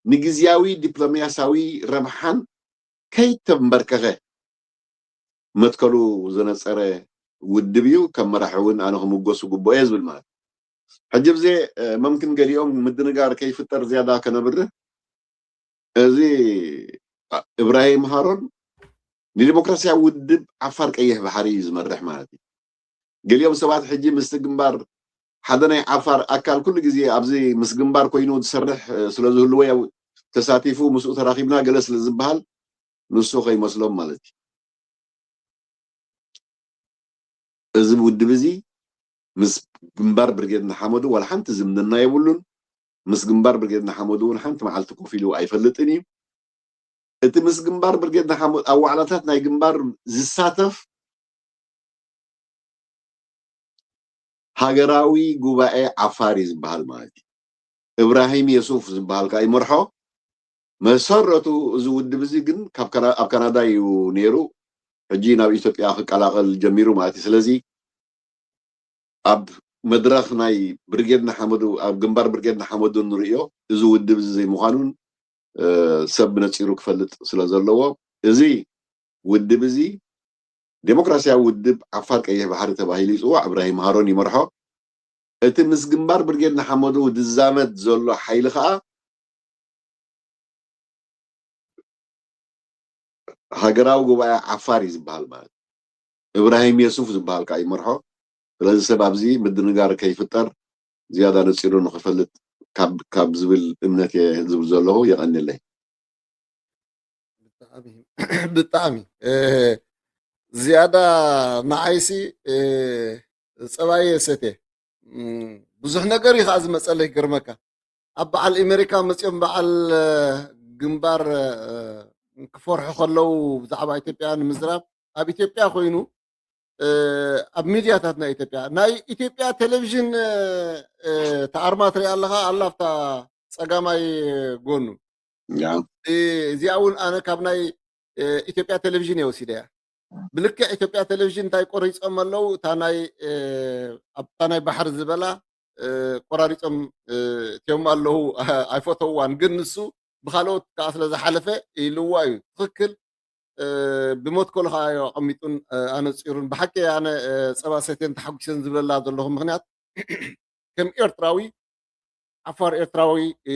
ንግዝያዊ ዲፕሎማሲያዊ ረብሓን ከይተንበርከኸ መትከሉ ዘነጸረ ውድብ እዩ። ከም መራሒ እውን ኣነ ክምጎስ ይግብኦ እየ ዝብል ማለት እዩ። ሕጂ ብዜ መምክን ገሊኦም ምድንጋር ከይፍጠር ዝያዳ ከነብርህ እዚ እብራሂም ሃሮን ንዲሞክራሲያዊ ውድብ ዓፋር ቀይሕ ባሕሪ እዩ ዝመርሕ ማለት እዩ። ገሊኦም ሰባት ሕጂ ምስቲ ግንባር ሓደ ናይ ዓፋር ኣካል ኩሉ ግዜ ኣብዚ ምስ ግንባር ኮይኑ ዝሰርሕ ስለ ዝህልዎ ያው ተሳቲፉ ምስኡ ተራኺብና ገለ ስለ ዝበሃል ንሱ ከይመስሎም ማለት እዩ። እዚ ውድብ እዚ ምስ ግንባር ብርጌድ ንሓመዱ ዋላ ሓንቲ ዝምድና የብሉን። ምስ ግንባር ብርጌድ ንሓመዱ እውን ሓንቲ መዓልቲ ኮፍ ኢሉ ኣይፈልጥን እዩ። እቲ ምስ ግንባር ብርጌድ ንሓመዱ ኣብ ዋዕላታት ናይ ግንባር ዝሳተፍ ሃገራዊ ጉባኤ ዓፋር እዩ ዝበሃል ማለት እዩ። እብራሂም የሱፍ ዝበሃል ከዓ ይመርሖ። መሰረቱ እዚ ውድብ እዚ ግን ካብ ካና- ኣብ ካናዳ እዩ ነይሩ። ሕጂ ናብ ኢትዮጵያ ክቀላቐል ጀሚሩ ማለት እዩ። ስለዚ ኣብ መድረኽ ናይ ብርጌድ ንሓመዱ ኣብ ግንባር ብርጌድ ንሓመዱ ንርእዮ እዚ ውድብ እዚ ዘይምዃኑን እ፣ ሰብ ብነፂሩ ክፈልጥ ስለ ዘለዎ እዚ ውድብ እዚ ዴሞክራሲያዊ ውድብ ዓፋር ቀይሕ ባሕሪ ተባሂሉ ይፅዋዕ። እብራሂም ሃሮን ይመርሖ። እቲ ምስ ግንባር ብርጌድ ንሓመዱ ዝዛመድ ዘሎ ሓይሊ ከዓ ሃገራዊ ጉባኤ ዓፋር እዩ ዝበሃል ማለት እዩ። እብራሂም የሱፍ ዝበሃል ከዓ ይመርሖ። ስለዚ ሰብ ኣብዚ ምድንጋር ከይፍጠር ዝያዳ ነፂሩ ንክፈልጥ ካብ ካብ ዝብል እምነት እየ ዝብል ዘለኹ። የቐንየለይ። ብጣዕሚ ብጣዕሚ እ፣ ዝያዳ ንዓይሲ እ፣ ፀባይ የሰትየ እም፣ ብዙሕ ነገር እዩ ከዓ ዝመፀለይ። ይገርመካ ኣብ በዓል ኣሜሪካ መፂኦም በዓል እ፣ ግንባር እ፣ ክፈርሑ ከለዉ ብዛዕባ ኢትዮጵያ ንምዝራብ ኣብ ኢትዮጵያ ኮይኑ እ፣ ኣብ ሚድያታት ናይ ኢትዮጵያ ናይ ኢትዮጵያ ቴሌቪዥን እ፣ እ፣ ተኣርማ ትሪኣ ኣለኻ ኣላ ኣብታ ፀጋማይ ጎኑ ያ እ፣ እዚኣ እውን ኣነ ካብ ናይ እ፣ ኢትዮጵያ ቴሌቪዥን እየ ወሲደያ። ብልክዕ ኢትዮጵያ ቴሌቪዥን እንታይ ቆሪፆም ኣለዉ እታ ናይ እ፣ ኣብታ ናይ ባሕሪ ዝበላ እ፣ ቆራሪፆም እ፣ እትዮም ኣለዉ ኣይፈተውዋን ግን ንሱ ብካልኦት ከዓ ስለ ዝሓለፈ ኢልዋ እዩ ትኽክል እ፣ ብመትከሉ ከዓ እዩ ኣቐሚጡን እ፣ ኣነፂሩን ብሓቂ ኣነ እ፣ ፀባ ሰትየን ተሓጒሰን ዝብለላ ዘለኹ ምክንያት ከም ኤርትራዊ ዓፋር ኤርትራዊ እ፣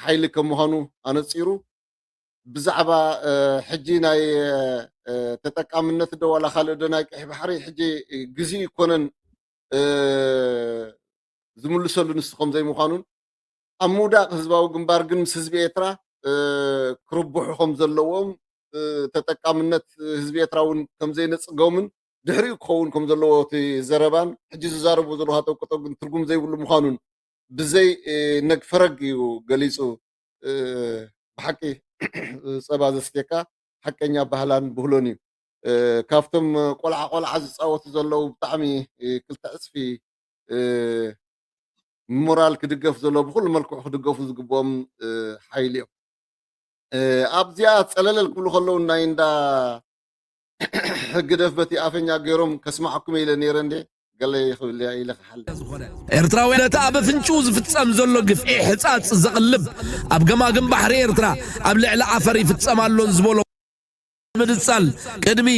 ሓይሊ ከም ምዃኑ ኣነፂሩ ብዛዕባ እ፣ ሕጂ ናይ እ፣ ተጠቃምነት ዶ ዋላ ካልእ ዶ ናይ ቀይሕ ባሕሪ ሕጂ እ፣ ግዜኡ ይኮነን እ፣ ዝምልሰሉ ንሱ ከም ዘይምዃኑን ኣብ ምውዳቕ ህዝባዊ ግንባር ግን ምስ ህዝቢ ኤርትራ እ፣ ክርብሑ ከም ዘለዎም እ፣ ተጠቃምነት ህዝቢ ኤርትራ እውን ከም ዘይነጽጎምን ድሕሪኡ ክኸውን ከም ዘለዎ እቲ ዘረባን ሕጂ ዝዛረብዎ ዘለዉ ሃጠው ቀጠው ግን ትርጉም ዘይብሉ ምዃኑን ብዘይ እ፣ ነግ ፈረግ እዩ ገሊጹ። እ፣ ብሓቂ ጸባ ዘስትየካ ሓቀኛ ባህላን ብህሎን እዩ። እ፣ ካብቶም ቆልዓ ቆልዓ ዝጻወቱ ዘለዉ ብጣዕሚ እ፣ ክልተ ዕጽፊ እ፣ ሞራል ክድገፍ ዘለዎ ብኩሉ መልክዑ ክድገፉ ዝግብኦም እ፣ ሓይሊ እዮም። እ፣ ኣብዚኣ ጸለለል ክብሉ ከለዉ ናይ እንዳ ሕግደፍ በቲ ኣፈኛ ገይሮም ከስማዓኩም ኢለ ነይረ እንዴ ገለ ክብል እየ ኢለ ክሓልፍ። ኤርትራውያን ነቲ ኣብ ኣፍንጭኡ ዝፍጸም ዘሎ ግፍዒ ሕጻጽ ዘቕልብ ኣብ ገማግም ባሕሪ ኤርትራ ኣብ ልዕሊ ዓፈር ይፍጸም ኣሎን ዝበሎ ምንጻል ቅድሚ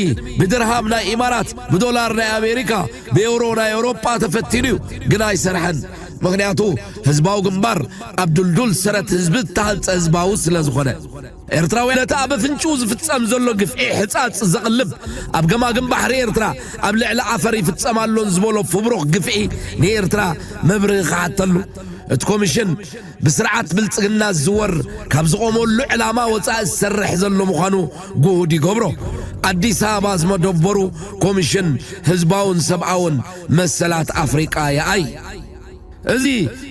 ብድርሃም ናይ ኢማራት ብዶላር ናይ ኣሜሪካ ብኤውሮ ናይ ኣውሮጳ ተፈቲኑ እዩ፣ ግን ኣይሰርሐን። ምኽንያቱ ህዝባዊ ግንባር ኣብ ድልዱል ሰረት ህዝቢ እተሃንጸ ህዝባዊ ስለ ዝኾነ። ኤርትራውያን ነቲ ኣብ ኣፍንጭኡ ዝፍጸም ዘሎ ግፍዒ ሕጻጽ ዘቕልብ ኣብ ገማግም ባሕሪ ኤርትራ ኣብ ልዕሊ ዓፈር ይፍጸም ኣሎን ዝበሎ ፍብሩኽ ግፍዒ ንኤርትራ መብርሂ ክሓተሉ እቲ ኮሚሽን ብስርዓት ብልጽግና ዝዝወር ካብ ዝቖመሉ ዕላማ ወጻኢ ዝሰርሕ ዘሎ ምዃኑ ግሁድ ይገብሮ። ኣዲስ ኣበባ ዝመደበሩ ኮሚሽን ህዝባውን ሰብኣውን መሰላት ኣፍሪቃ ይኣይ። እዚ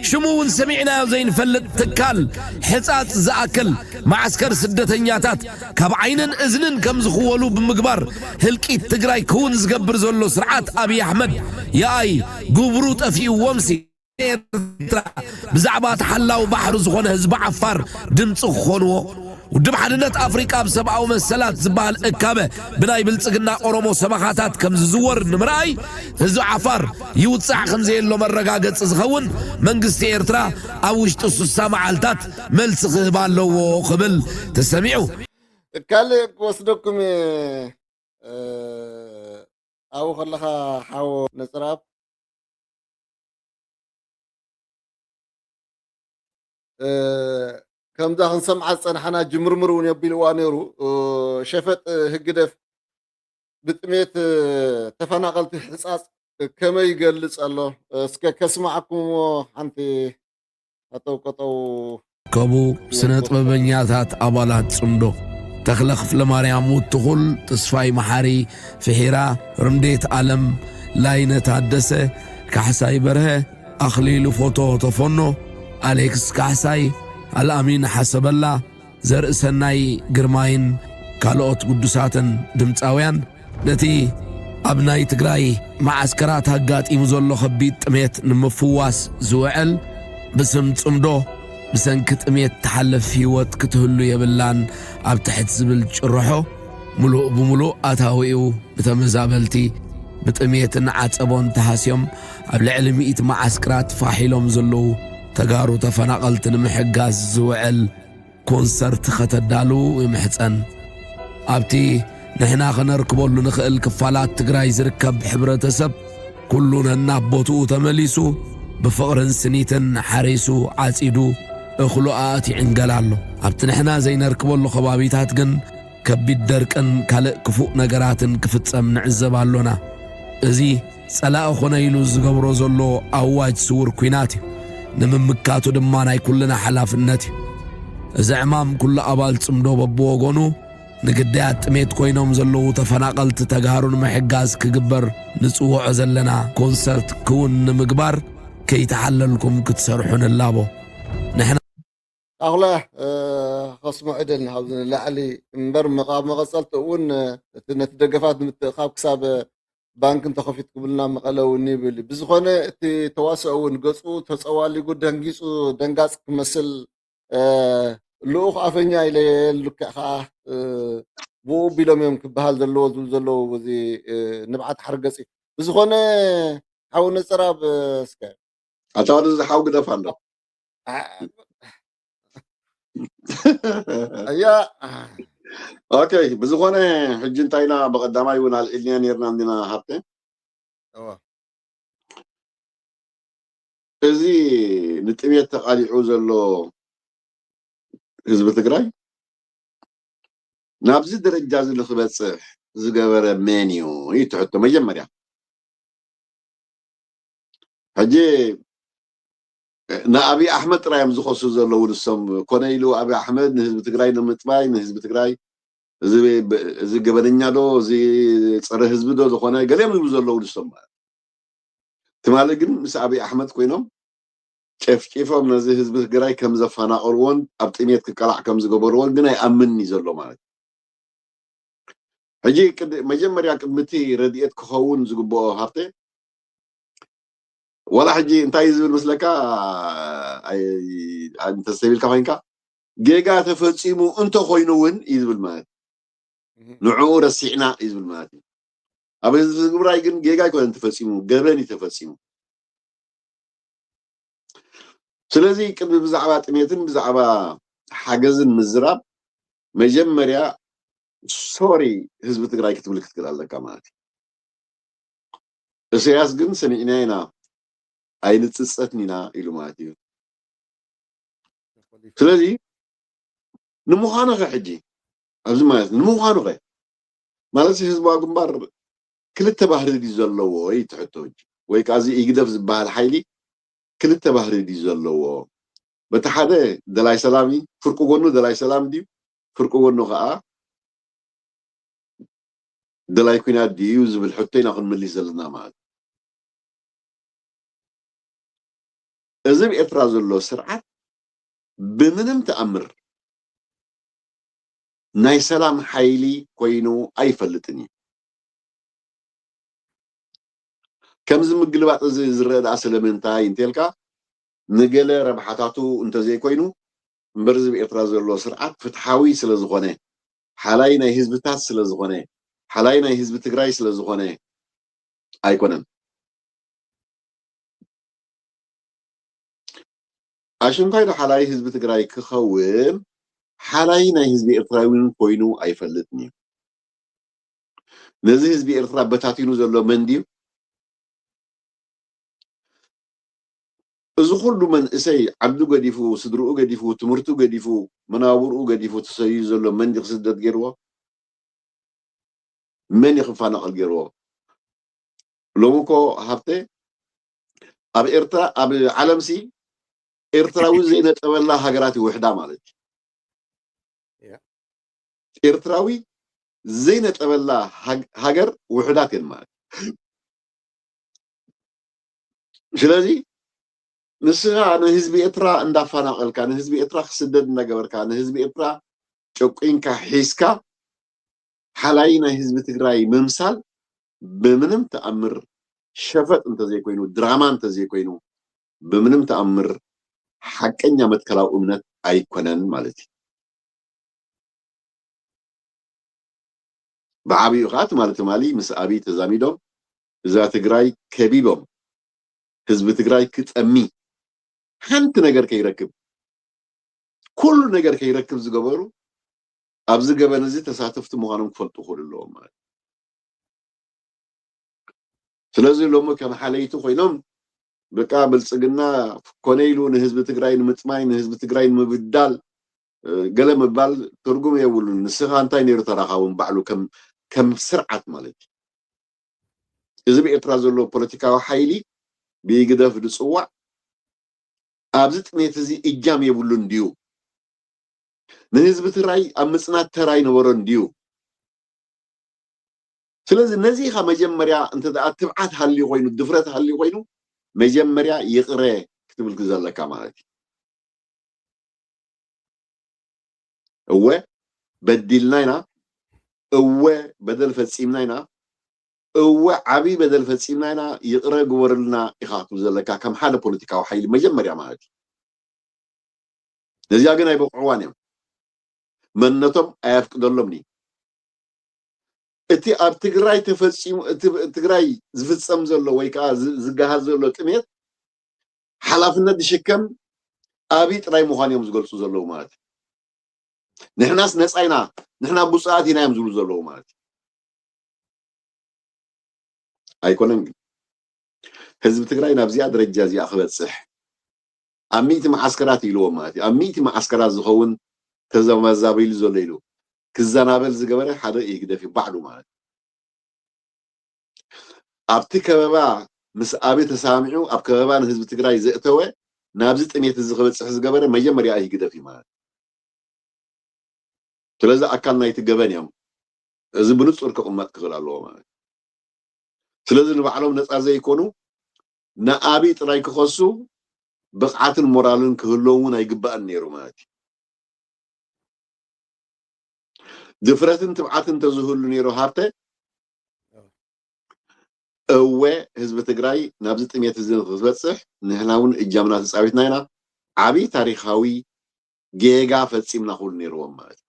ሽሙ እውን ሰሚዕናዮ ዘይንፈልጥ ትካል ሕጻጽ ዝኣክል መዓስከር ስደተኛታት ካብ ዓይንን እዝንን ከም ዝኽወሉ ብምግባር ህልቂት ትግራይ ክውን ዝገብር ዘሎ ስርዓት ኣብይ ኣሕመድ ይኣይ ግብሩ ጠፊእዎምሲ ኤርትራ ብዛዕባ ተሓላዊ ባሕሪ ዝኾነ ህዝቢ ዓፋር ድምፂ ክኾንዎ ውድብ ሓድነት ኣፍሪቃ ኣብ ሰብኣዊ መሰላት ዝበሃል እካበ ብናይ ብልጽግና ኦሮሞ ሰበኻታት ከም ዝዝወር ንምርኣይ ህዝቢ ዓፋር ይውጻዕ ከም ዘየሎ መረጋገጺ ዝኸውን መንግስቲ ኤርትራ ኣብ ውሽጢ ሱሳ መዓልታት መልሲ ክህብ ኣለዎ ክብል ተሰሚዑ። ካልእ ክወስደኩም እየ ኣብኡ ከለኻ ሓዎ ነፅራብ ከምዛ ክንሰምዓ ዝፀናሓና ጅምርምር እውን የቢልዋ ነይሩ። ሸፈጥ ህግደፍ ብጥሜት ተፈናቐልቲ ሕፃፅ ከመይ ይገልፅ ኣሎ? እስከ ከስማዕኩምዎ ሓንቲ ኣጠውቀጠው ከቡ ስነ ጥበበኛታት ኣባላት ጽምዶ ተኽለ ክፍለ ማርያም ውትኹል፣ ተስፋይ መሓሪ፣ ፍሒራ፣ ርምዴት ኣለም፣ ላይነ ታደሰ፣ ካሕሳይ በርሀ፣ ኣኽሊሉ ፎቶ ተፎኖ፣ ኣሌክስ ካሕሳይ፣ ኣልኣሚን ሓሰበላ፣ ዘርእሰናይ ግርማይን ካልኦት ግዱሳትን ድምፃውያን ነቲ ኣብ ናይ ትግራይ መዓስከራት ኣጋጢሙ ዘሎ ከቢድ ጥሜት ንምፍዋስ ዝውዕል ብስም ጽምዶ ብሰንኪ ጥሜት ትሓልፍ ህይወት ክትህሉ የብላን ኣብ ትሕት ዝብል ጭርሖ ምሉእ ብምሉእ ኣታዊኡ ብተመዛበልቲ ብጥሜትን ዓጸቦን ተሃስዮም ኣብ ልዕሊ ሚእቲ መዓስክራት ፋሕ ኢሎም ዘለዉ ተጋሩ ተፈናቐልቲ ንምሕጋዝ ዝውዕል ኮንሰርት ከተዳሉ ይምሕጸን። ኣብቲ ንሕና ከነርክበሉ ንኽእል ክፋላት ትግራይ ዝርከብ ሕብረተሰብ ኩሉ ነናብ ቦትኡ ተመሊሱ ብፍቕርን ስኒትን ሓሪሱ ዓጺዱ እኽሉ ኣእትዩ ይዕንገል ኣሎ። ኣብቲ ንሕና ዘይነርክበሉ ከባቢታት ግን ከቢድ ደርቅን ካልእ ክፉእ ነገራትን ክፍጸም ንዕዘብ ኣሎና። እዚ ጸላኢ ኾነ ኢሉ ዝገብሮ ዘሎ ኣዋጅ ስውር ኲናት እዩ። ንምምካቱ ድማ ናይ ኩልና ሓላፍነት እዩ። እዚ ዕማም ኩሉ ኣባል ጽምዶ በብወገኑ ንግዳያት ጥሜት ኮይኖም ዘለዉ ተፈናቐልቲ ተጋሩ ንምሕጋዝ ክግበር ንጽውዖ ዘለና ኮንሰርት ክውን ንምግባር ከይተሓለልኩም ክትሰርሑ ንላቦ። ንሕና ኣኹላ ከስምዑ ደልና ካብዚ ንላዕሊ እምበር መቓ- መቐጸልቲ እውን እቲ ነቲ ደገፋት ንምትእኻብ ክሳብ ባንክ እንተኸፊት ክብልና መቐለ እውን ይብል እዩ። ብዝኾነ እቲ ተዋስኦ እውን ገጹ ተጸዋሊጉ ደንጊጹ ደንጋጽ ክመስል ልኡኽ ኣፈኛ ኢለ የልክዕ ከዓ ብኡ ቢሎም እዮም ክበሃል ዘለዎ ዝብል ዘለዉ እዚ ንብዓት ሓርገጽ እዩ። ብዝኾነ ሓው ነጸራብ እስከ ኣታ ወደዚ ሓው ግደፍ ኣሎ ኣያ ኦኬ ብዝኾነ ሕጂ እንታይና ብቐዳማይ እውን ኣልዒልንያ ነርና እንዲና ሃብተ እዚ ንጥሜት ተቓሊዑ ዘሎ ህዝቢ ትግራይ ናብዚ ደረጃ እዚ ንክበፅሕ ዝገበረ መን እዩ እዩ ትሕቶ መጀመርያ ሕጂ ንኣብይ ኣሕመድ ጥራይ እዮም ዝኸሱ ዘለዉ ንሶም ኮነ ኢሉ ኣብይ ኣሕመድ ንህዝቢ ትግራይ ንምጥባይ ንህዝቢ ትግራይ እዚ ገበነኛ ዶ እዚ ፀረ ህዝቢ ዶ ዝኾነ ገሊኦም ዝብሉ ዘለዉ ንሶም ማለት ትማሊ ግን ምስ ኣብይ ኣሕመድ ኮይኖም ጨፍጪፎም ነዚ ህዝቢ ትግራይ ከም ዘፈናቐልዎን ኣብ ጥሜት ክቀላዕ ከም ዝገበርዎን ግን ኣይኣምን እዩ ዘሎ ማለት ሕጂ መጀመርያ ቅድሚ እቲ ረድኤት ክኸውን ዝግብኦ ሃብተ ዋላ ሕጂ እንታይ እዩ ዝብል መስለካ እንተስተቢልካ ኮይንካ ጌጋ ተፈፂሙ እንተኮይኑ እውን እዩ ዝብል ማለት ንዕኡ ረሲዕና እዩ ዝብል ማለት እዩ ኣብ ህዝቢ ትግራይ ግን ጌጋ ኣይኮነን ተፈጺሙ፣ ገበን እዩ ተፈጺሙ። ስለዚ ቅድሚ ብዛዕባ ጥሜትን ብዛዕባ ሓገዝን ምዝራብ መጀመርያ ሶሪ ህዝቢ ትግራይ ክትብል ክትክእል ኣለካ ማለት እዩ። ኢሳያስ ግን ሰሚዕና ኢና ኣይንጽጸትን ኢና ኢሉ ማለት እዩ። ስለዚ ንምዃኑ ኸ ሕጂ ኣብዚ ማለት ንምዃኑ ኸ ማለት ህዝባዊ ግንባር ክልተ ባህሪ ድዩ ዘለዎ እዩ እቲ ሕቶ ሕጂ? ወይ ከዓ እዚ ኢግደፍ ዝበሃል ሓይሊ ክልተ ባህሪ ድዩ ዘለዎ? በቲ ሓደ ደላይ ሰላም እዩ፣ ፍርቂ ጎኑ ደላይ ሰላም ድዩ? ፍርቂ ጎኑ ከዓ ደላይ ኲናት ድዩ ዝብል ሕቶ ኢና ክንምልስ ዘለና ማለት እዩ። እዚ ኣብ ኤርትራ ዘሎ ስርዓት ብምንም ተኣምር ናይ ሰላም ሓይሊ ኮይኑ ኣይፈልጥን እዩ። ከምዚ ምግልባጥ እዚ ዝረአ ደኣ ስለምንታይ እንተልካ ንገለ ረብሓታቱ እንተዘይኮይኑ እምበር እዚ ኣብ ኤርትራ ዘሎ ስርዓት ፍትሓዊ ስለዝኾነ ሓላይ ናይ ህዝብታት ስለዝኾነ ሓላይ ናይ ህዝቢ ትግራይ ስለዝኾነ ኣይኮነን። ኣሽንኳይ ዶ ሓላይ ህዝቢ ትግራይ ክኸውን ሓላይ ናይ ህዝቢ ኤርትራ እውን ኮይኑ ኣይፈልጥን እዩ። ነዚ ህዝቢ ኤርትራ በታቲኑ ዘሎ መን ድዩ? እዚ ኩሉ መንእሰይ ዓዱ ገዲፉ፣ ስድርኡ ገዲፉ፣ ትምህርቱ ገዲፉ፣ መናብርኡ ገዲፉ ተሰዲዱ ዘሎ መን ድዩ ክስደድ ገይርዎ? መን እዩ ክፈናቐል ገይርዎ? ሎሚ እኮ ሃብተ ኣብ ኤርትራ ኣብ ዓለምሲ ኤርትራዊ ዘይነጠበላ ሃገራት ይውሕዳ ማለት እዩ። ኤርትራዊ ዘይነጠበላ ሃገር ውሕዳት እየን ማለት እዩ። ስለዚ ንስኻ ንህዝቢ ኤርትራ እንዳፋናቐልካ ንህዝቢ ኤርትራ ክስደድ እንዳገበርካ ንህዝቢ ኤርትራ ጨቁንካ ሒዝካ ሓላይ ናይ ህዝቢ ትግራይ ምምሳል ብምንም ተኣምር ሸፈጥ እንተዘይኮይኑ ድራማ እንተዘይኮይኑ ብምንም ተኣምር ሓቀኛ መትከላዊ እምነት ኣይኮነን ማለት እዩ። ብዓብዩ ከዓ ትማሊ ትማሊ ምስ ኣብይ ተዛሚዶም እዛ ትግራይ ከቢቦም ህዝቢ ትግራይ ክጠሚ ሓንቲ ነገር ከይረክብ ኩሉ ነገር ከይረክብ ዝገበሩ ኣብዚ ገበን እዚ ተሳተፍቲ ምዃኖም ክፈልጡ ክኽእሉ ኣለዎም ማለት እዩ። ስለዚ ሎሚ ከም ሓለይቲ ኮይኖም በቃ ብልፅግና ኮነ ኢሉ ንህዝቢ ትግራይ ንምጥማይ ንህዝቢ ትግራይ ንምብዳል ገለ ምባል ትርጉም የብሉን። ንስኻ እንታይ ነይሩ ተራኻውን ባዕሉ ከም ስርዓት ማለት እዩ። እዚ ብኤርትራ ዘሎ ፖለቲካዊ ሓይሊ ብህግደፍ ዝፅዋዕ ኣብዚ ጥሜት እዚ እጃም የብሉን ድዩ? ንህዝቢ ትግራይ ኣብ ምፅናት ተራ ይነበሮን ድዩ? ስለዚ ነዚ ኢኻ መጀመርያ እንተ ደኣ ትብዓት ሃልዩ ኮይኑ ድፍረት ሃልዩ ኮይኑ መጀመርያ ይቕረ ክትብል ዘለካ ማለት እዩ። እወ በዲልና ኢና፣ እወ በደል ፈጺምና ኢና፣ እወ ዓብዪ በደል ፈጺምና ኢና፣ ይቕረ ግበሩልና ኢኻ ክትብል ዘለካ ከም ሓደ ፖለቲካዊ ሓይሊ መጀመርያ ማለት እዩ። ነዚኣ ግን ኣይበቕዕዋን እዮም። መንነቶም ኣየፍቅደሎምን እዩ። እቲ ኣብ ትግራይ ተፈፂሙ እቲ ትግራይ ዝፍፀም ዘሎ ወይ ከዓ ዝገሃር ዘሎ ጥሜት ሓላፍነት ዝሽከም ኣብይ ጥራይ ምዃን እዮም ዝገልፁ ዘለዉ ማለት እዩ። ንሕናስ ነፃ ኢና ንሕና ብፁዓት ኢና እዮም ዝብሉ ዘለዉ ማለት እዩ። ኣይኮነን ግን ህዝቢ ትግራይ ናብዚኣ ደረጃ እዚኣ ክበፅሕ ኣብ ሚእቲ መዓስከራት ኢልዎም ማለት እዩ ኣብ ሚእቲ መዓስከራት ዝኸውን ተዘማዛቢሉ ዘሎ ኢሉ ክዘናበል ዝገበረ ሓደ ኢህግደፍ እዩ ባዕሉ ማለት እዩ። ኣብቲ ከበባ ምስ ኣቢ ተሳሚዑ ኣብ ከበባ ንህዝቢ ትግራይ ዘእተወ ናብዚ ጥሜት እዚ ክበፅሕ ዝገበረ መጀመርያ ኢህግደፍ እዩ ማለት እዩ። ስለዚ ኣካል ናይቲ ገበን እዮም። እዚ ብንፁር ክቕመጥ ክኽእል ኣለዎ ማለት እዩ። ስለዚ ንባዕሎም ነፃ ዘይኮኑ ንኣቢ ጥራይ ክኸሱ ብቕዓትን ሞራልን ክህልዎም እውን ኣይግባእን ነይሩ ማለት እዩ። ድፍረትን ትብዓትን እንተዝህሉ ነይሩ ሃብተ እወ ህዝቢ ትግራይ ናብዚ ጥሜት እዚ ንክትበፅሕ ንሕና እውን እጃምና ተፃዊትና ኢና። ዓብዪ ታሪካዊ ጌጋ ፈፂምና ክብሉ ነይርዎም ማለት እዩ።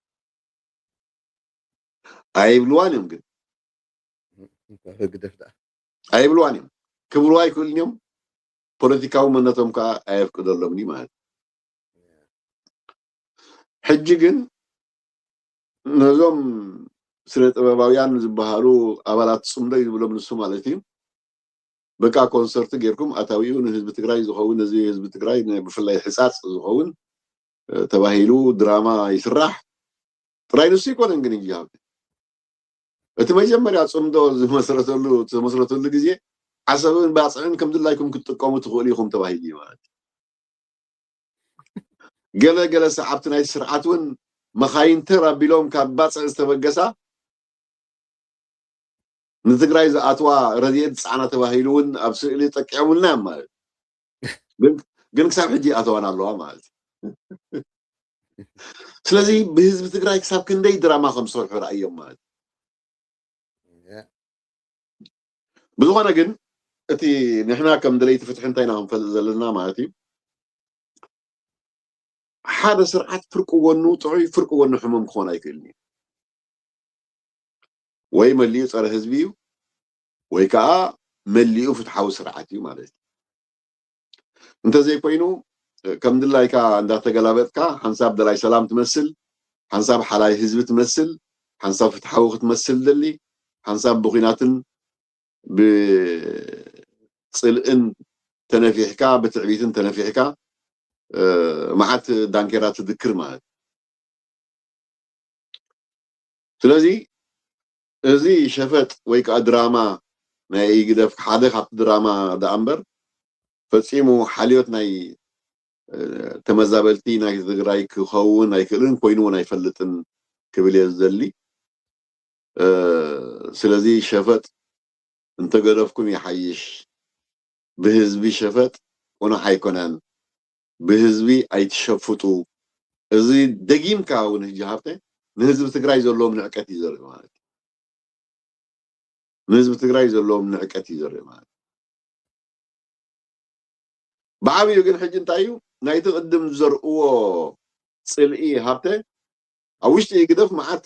ኣይብልዋን እዮም ግን ህግደፍ ደኣ ኣይብልዋን እዮም። ክብልዋ ኣይክእሉን እዮም። ፖለቲካዊ መንነቶም ከዓ ኣየፍቅደሎምን እዩ ማለት እዩ። ሕጂ ግን ነዞም ስነ ጥበባውያን ዝበሃሉ ኣባላት ጽምዶ እዩ ዝብሎም ንሱ ማለት እዩ። በቃ ኮንሰርት ጌርኩም ኣታዊኡ ንህዝቢ ትግራይ ዝኸውን፣ ነዚ ህዝቢ ትግራይ ን-፣ ብፍላይ ሕጻጽ ዝኸውን፣ እ፣ ተባሂሉ ድራማ ይስራሕ። ጥራይ ንሱ ይኮነን ግን እንጂ ሃብቲ። እቲ መጀመርያ ጽምዶ ዝመስረተሉ፣ ዝተመስረተሉ ግዜ ዓሰብን ባጽዕን ከም ድላይኩም ክትጥቀሙ ትኽእሉ ኢኹም ተባሂሉ እዩ ማለት እዩ። ገለ ገለ ሰዓብቲ ናይቲ ስርዓት እውን መኻይን ተር ኣቢሎም ካብ ባጽዕ ዝተበገሳ ንትግራይ ዝኣትዋ ረድኤት ዝጸዓና ተባሂሉ እውን ኣብ ስእሊ ጠቂዖምልና እዮም ማለት እዩ። ግን፣ ግን ክሳብ ሕጂ ኣተዋን ኣለዋ ማለት እዩ። ስለዚ ብህዝቢ ትግራይ ክሳብ ክንደይ ድራማ ከም ዝሰርሑ ረኣዮም ማለት እዩ። ብዝኾነ ግን እቲ ንሕና ከም ደለይቲ ፍትሒ እንታይ ኢና ክንፈልጥ ዘለና ማለት እዩ፣ ሓደ ስርዓት ፍርቂ ጎኑ ጥዑይ ፍርቂ ጎኑ ሕሙም ክኾን ኣይክእልን እዩ። ወይ መሊኡ ጸረ ህዝቢ እዩ ወይ ከዓ መሊኡ ፍትሓዊ ስርዓት እዩ ማለት እዩ። እንተዘይኮይኑ ከም ድላይካ እንዳተገላበጥካ ሓንሳብ ደላይ ሰላም ትመስል፣ ሓንሳብ ሓላይ ህዝቢ ትመስል፣ ሓንሳብ ፍትሓዊ ክትመስል ደሊ፣ ሓንሳብ ብኹናትን ብጽልእን ተነፊሕካ ብትዕቢትን ተነፊሕካ መዓት ዳንኬራ ትድክር ማለት። ስለዚ እዚ ሸፈጥ ወይ ከዓ ድራማ ናይ ኢግደፍ ሓደ ካብቲ ድራማ ደኣ እምበር ፈጺሙ ሓልዮት ናይ ተመዛበልቲ ናይ ትግራይ ክኸውን ኣይክእልን ኮይኑ እውን ኣይፈልጥን ክብል እየ ዝደሊ። ስለዚ ሸፈጥ እንተገደፍኩም ይሓይሽ። ብህዝቢ ሸፈጥ ቁኑዕ ኣይኮነን። ብህዝቢ ኣይትሸፍጡ። እዚ ደጊምካ እውን ህጂ ሃብተ ንህዝቢ ትግራይ ዘለዎም ንዕቀት እዩ ዘርኢ ማለት እዩ። ንህዝቢ ትግራይ ዘለዎም ንዕቀት እዩ ዘርኢ ማለት እዩ። ብዓብዩ ግን ሕጂ እንታይ እዩ ናይቲ ቅድም ዝዘርእዎ ጽልኢ ሃብተ ኣብ ውሽጢ ግደፍ መዓት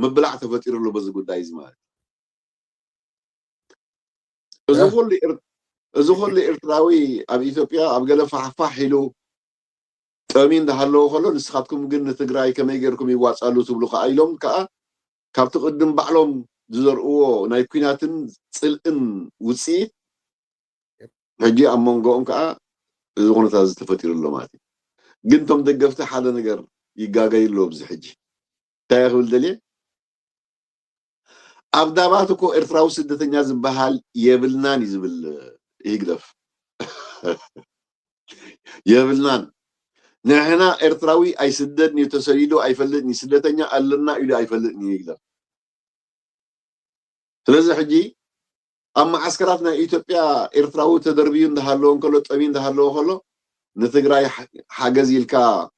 ምብላዕ ተፈጢሩ ኣሎ በዚ ጉዳይ እዚ ማለት እዩ። እዚ ኩሉ ኤር-፣ እዚ ኩሉ ኤርትራዊ ኣብ ኢትዮጵያ ኣብ ገለ ፋሕፋሕ ኢሉ ጠሚ እንዳሃለዎ ከሎ ንስኻትኩም ግን ንትግራይ ከመይ ገይርኩም ይዋጻሉ ትብሉ ከኣ ኢሎም ከኣ ካብቲ ቅድም ባዕሎም ዝዘርእዎ ናይ ኲናትን ጽልእን ውጽኢት ሕጂ ኣብ መንጎኦም ከኣ እዚ ኩነታት እዚ ተፈጢሩ ኣሎ ማለት እዩ። ግን እቶም ደገፍቲ ሓደ ነገር ይጋገዩ ኣለዉ ኣብዚ ሕጂ። እንታይ እየ ክብል ደልየ? ኣብ ዳባት እኮ ኤርትራዊ ስደተኛ ዝበሃል የብልናን እዩ ዝብል ይህግደፍ። የብልናን። ንሕና ኤርትራዊ ኣይስደድን እዩ፣ ተሰዲዱ ኣይፈልጥን እዩ፣ ስደተኛ ኣለና ኢሉ ኣይፈልጥን እዩ ይግደፍ። ስለዚ ሕጂ ኣብ መዓስከራት ናይ ኢትዮጵያ ኤርትራዊ ተደርብዩ እንዳሃለወ እንከሎ፣ ጠሚ እንዳሃለወ ከሎ፣ ንትግራይ ሓ-፣ ሓገዝ ኢልካ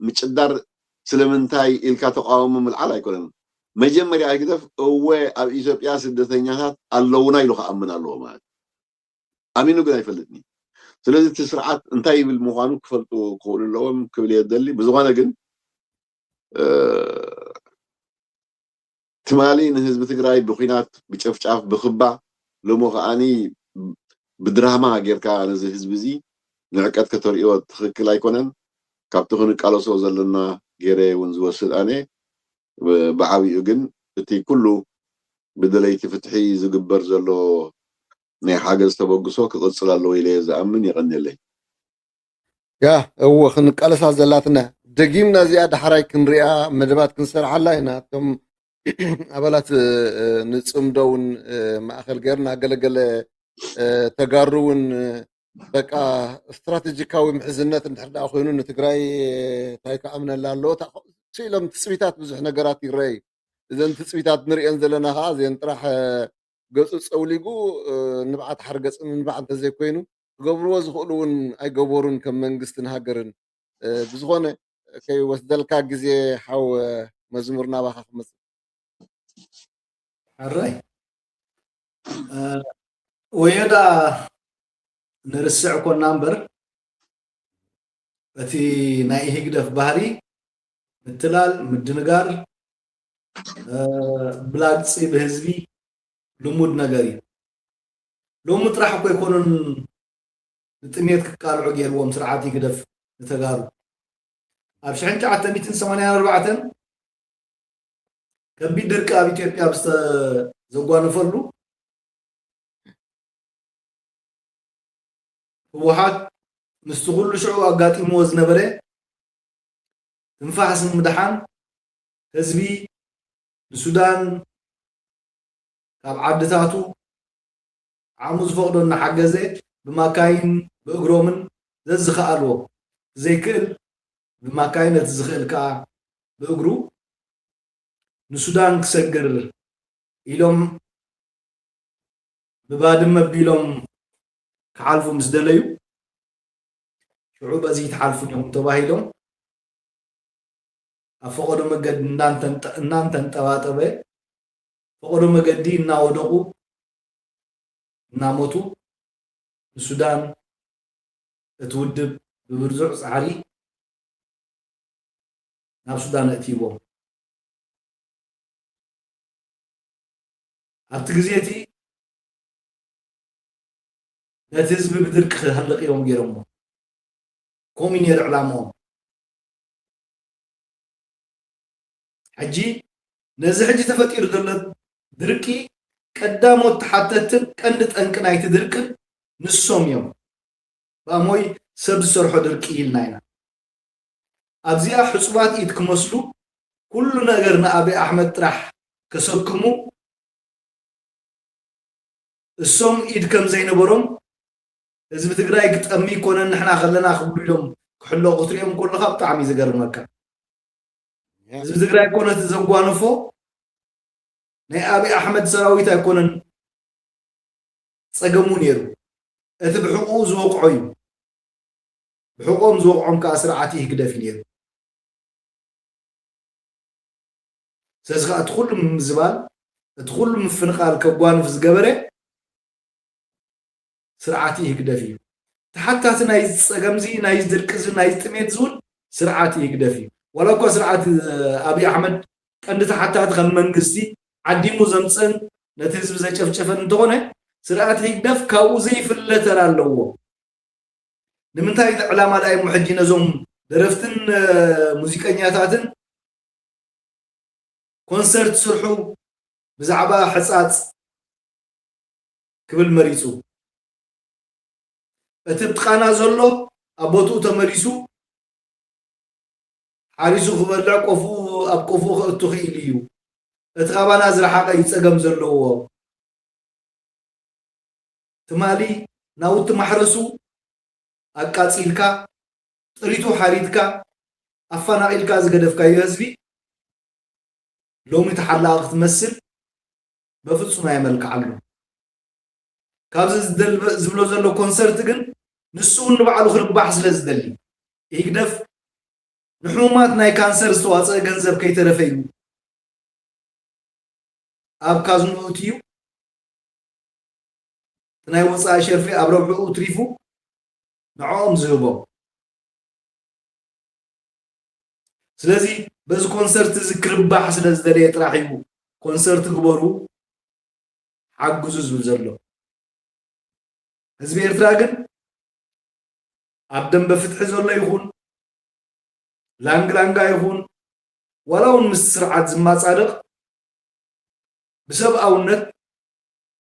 ምጭዳር ስለምንታይ ኢልካ ተቃውሞ ምልዓል ኣይኮነን። መጀመርያ ህግደፍ እወ ኣብ ኢትዮጵያ ስደተኛታት ኣለውና ኢሉ ክኣምን ኣለዎ ማለት እዩ። ኣሚኑ ግን ኣይፈልጥን እዩ። ስለዚ እቲ ስርዓት እንታይ ይብል ምዃኑ ክፈልጡ ክኽእሉ ኣለዎም ክብል እየ ዝደሊ። ብዝኾነ ግን፣ እ፣ ትማሊ ንህዝቢ ትግራይ ብኲናት፣ ብጨፍጫፍ፣ ብኽባ፣ ሎሚ ከዓኒ ብድራማ ጌርካ ነዚ ህዝቢ እዚ ንዕቀት ከተርእዮ ትኽክል ኣይኮነን። ካብቲ ክንቃለሶ ዘለና ገይረ እውን ዝወስድ ኣነ። ብ-፣ ብዓቢኡ ግን እቲ ኩሉ ብደለይቲ ፍትሒ ዝግበር ዘሎ ናይ ሓገዝ ተበግሶ ክቕጽል ኣለዎ ኢለ እየ ዝኣምን። የቐንየለይ። ያ፣ እወ፣ ክንቃለሳ ዘላትና። ደጊምና እዚኣ ዳሕራይ ክንሪኣ፣ መደባት ክንሰርሓላ ኢና። እቶም ኣባላት፣ እ፣ ንጽምዶ እውን፣ እ፣ ማእከል ገይርና፣ ገለገለ፣ እ፣ ተጋሩ እውን፣ እ፣ በቃ ስትራቴጂካዊ ምሕዝነት እንድሕር ደኣ ኮይኑ ንትግራይ፣ እ፣ እንታይ ክኣምነላ ኣለዎ? እታ፣ ስኢሎም ትጽቢታት ብዙሕ ነገራት ይረኣዩ። እዘን ትጽቢታት ንሪአን ዘለና ኸዓ እዘን ጥራሕ፣ እ፣ ገጹ ጸውሊጉ፣ እ፣ ንብዓት ሓርገጽ ምንባዕ እንተዘይኮይኑ፣ ክገብርዎ ዝኽእሉ እውን ኣይገበሩን ከም መንግስትን ሃገርን። እ፣ ብዝኾነ ከይወስደልካ ግዜ ሓው፣ እ፣ መዝሙር ናባኻ ክመጽእ። ሕራይ። እ፣ ወዮ ደኣ ንርስዕ ኮና እምበር፣ እቲ ናይ ኢህግደፍ ባህሪ ምትላል፣ ምድንጋር፣ እ፣ ብላግጺ ብህዝቢ ልሙድ ነገር እዩ። ሎሚ ጥራሕ እኮ ኣይኮኑን ንጥሜት ክቃልዑ ገይርዎም ስርዓት ህግደፍ ንተጋሩ። ኣብ ሽሕን ትሽዓተ ሚእትን ሰማንያን ኣርባዕተን ከቢድ ድርቂ ኣብ ኢትዮጵያ ኣብ ዝተዘጓነፈሉ፣ ህወሓት ምስቲ ኩሉ ሽዑ ኣጋጢምዎ ዝነበረ ትንፋስ ንምድሓን ህዝቢ ንሱዳን ካብ ዓድታቱ ዓቕሙ ዝፈቕዶ እናሓገዘ ብማካይን ብእግሮምን ዘዝኸኣልዎ ዘይክእል ብማካይን እቲ ዝኽእል ከኣ ብእግሩ ንሱዳን ክሰግር ኢሎም ብባድመ ኣቢሎም ክሓልፉ ምስ ደለዩ ሽዑ በዚ ትሓልፉ ዲኹም ተባሂሎም ኣብ ፈቐዶ መገዲ እናንተንጠ- እናንተንጠባጠበ ፈቐዶ መገዲ እናወደቑ እናሞቱ ንሱዳን እቲ ውድብ ብብርዙዕ ጻዕሪ ናብ ሱዳን ኣእትይዎም። ኣብቲ ግዜ እቲ ነቲ ህዝቢ ብድርቂ ክሃልቕ እዮም ገይሮሞ። ከምኡ ነይሩ ዕላምኦም። ሕጂ ነዚ ሕጂ ተፈጢሩ ዘሎ ድርቂ ቀዳሞት ተሓተትን ቀንዲ ጠንቂ ናይቲ ድርቅን ንሶም እዮም። ብኣሞይ ሰብ ዝሰርሖ ድርቂ ኢልና ኢና። ኣብዚኣ ሕጹባት ኢድ ክመስሉ ኩሉ ነገር ንኣብይ ኣሕመድ ጥራሕ ከሰክሙ እሶም ኢድ ከም ዘይነበሮም ህዝቢ ትግራይ ክጠሚ ይኮነን ንሕና ከለና ክብሉ ኢሎም ክሕለቑ ክትሪኦም ከለካ ብጣዕሚ እዩ ዝገርመካ። ህዝቢ ትግራይ እኮ ነቲ ዘጓነፎ ናይ ኣብይ ኣሕመድ ሰራዊት ኣይኮነን ጸገሙ ነይሩ፣ እቲ ብሕቑኡ ዝወቕዖ እዩ። ብሕቖም ዝወቕዖም ከዓ ስርዓት ህግደፍ እዩ ነይሩ። ስለዚ ከዓ እቲ ኩሉ ምምዝባል እቲ ኩሉ ምፍንቓል ከጓንፍ ዝገበረ ስርዓት ህግደፍ እዩ። ተሓታቲ ናይ ጸገምዚ ናይ ድርቅዚ ናይ ጥሜት ዝውን ስርዓት ህግደፍ እዩ። ዋላ እኳ ስርዓት ኣብይ ኣሕመድ ቀንዲ ተሓታቲ ከም መንግስቲ ዓዲሙ ዘምፀን ነቲ ህዝቢ ዘጨፍጨፈን እንተኾነ ስርዓት ህግደፍ ካብኡ ዘይፍለ ተራ ኣለዎ። ንምንታይ ዕላማ ዳኣ እሞ ሕጂ ነዞም ደረፍትን ሙዚቀኛታትን ኮንሰርት ስርሑ ብዛዕባ ሕፃፅ ክብል መሪፁ? እቲ ብጥቃና ዘሎ ኣብ ቦትኡ ተመሊሱ ሓሪሱ ክበልዕ ቆፉ ኣብ ቆፉ ክእቱ ክኢሉ እዩ። እቲ ካባና ዝረሓቐ እዩ ፀገም ዘለዎ። ትማሊ ናውቲ ማሕረሱ ኣቃፂልካ ጥሪቱ ሓሪድካ ኣፈናቒልካ ዝገደፍካዮ ህዝቢ ሎሚ ተሓላቒ ክትመስል በፍፁም ኣየመልክዓሉን። ካብዚ ዝደል- ዝብሎ ዘሎ ኮንሰርት ግን ንሱ እውን ንባዕሉ ክርባሕ ስለ ዝደሊ ህግደፍ ንሕሙማት ናይ ካንሰር ዝተዋፀአ ገንዘብ ከይተረፈ እዩ ኣብ ካዝንኡ እትዩ እቲ ናይ ወፃኢ ሸርፊ ኣብ ረብሕኡ ትሪፉ ንዕኦም ዝህቦም። ስለዚ በዚ ኮንሰርት እዚ ክርባሕ ስለ ዝደለየ ጥራሕ እዩ ኮንሰርት ግበሩ ሓግዙ ዝብል ዘሎ። ህዝቢ ኤርትራ ግን ኣብ ደንበ ፍትሒ ዘሎ ይኹን ላንግላንጋ ይኹን ዋላ እውን ምስ ስርዓት ዝማፃደቕ ብሰብኣውነት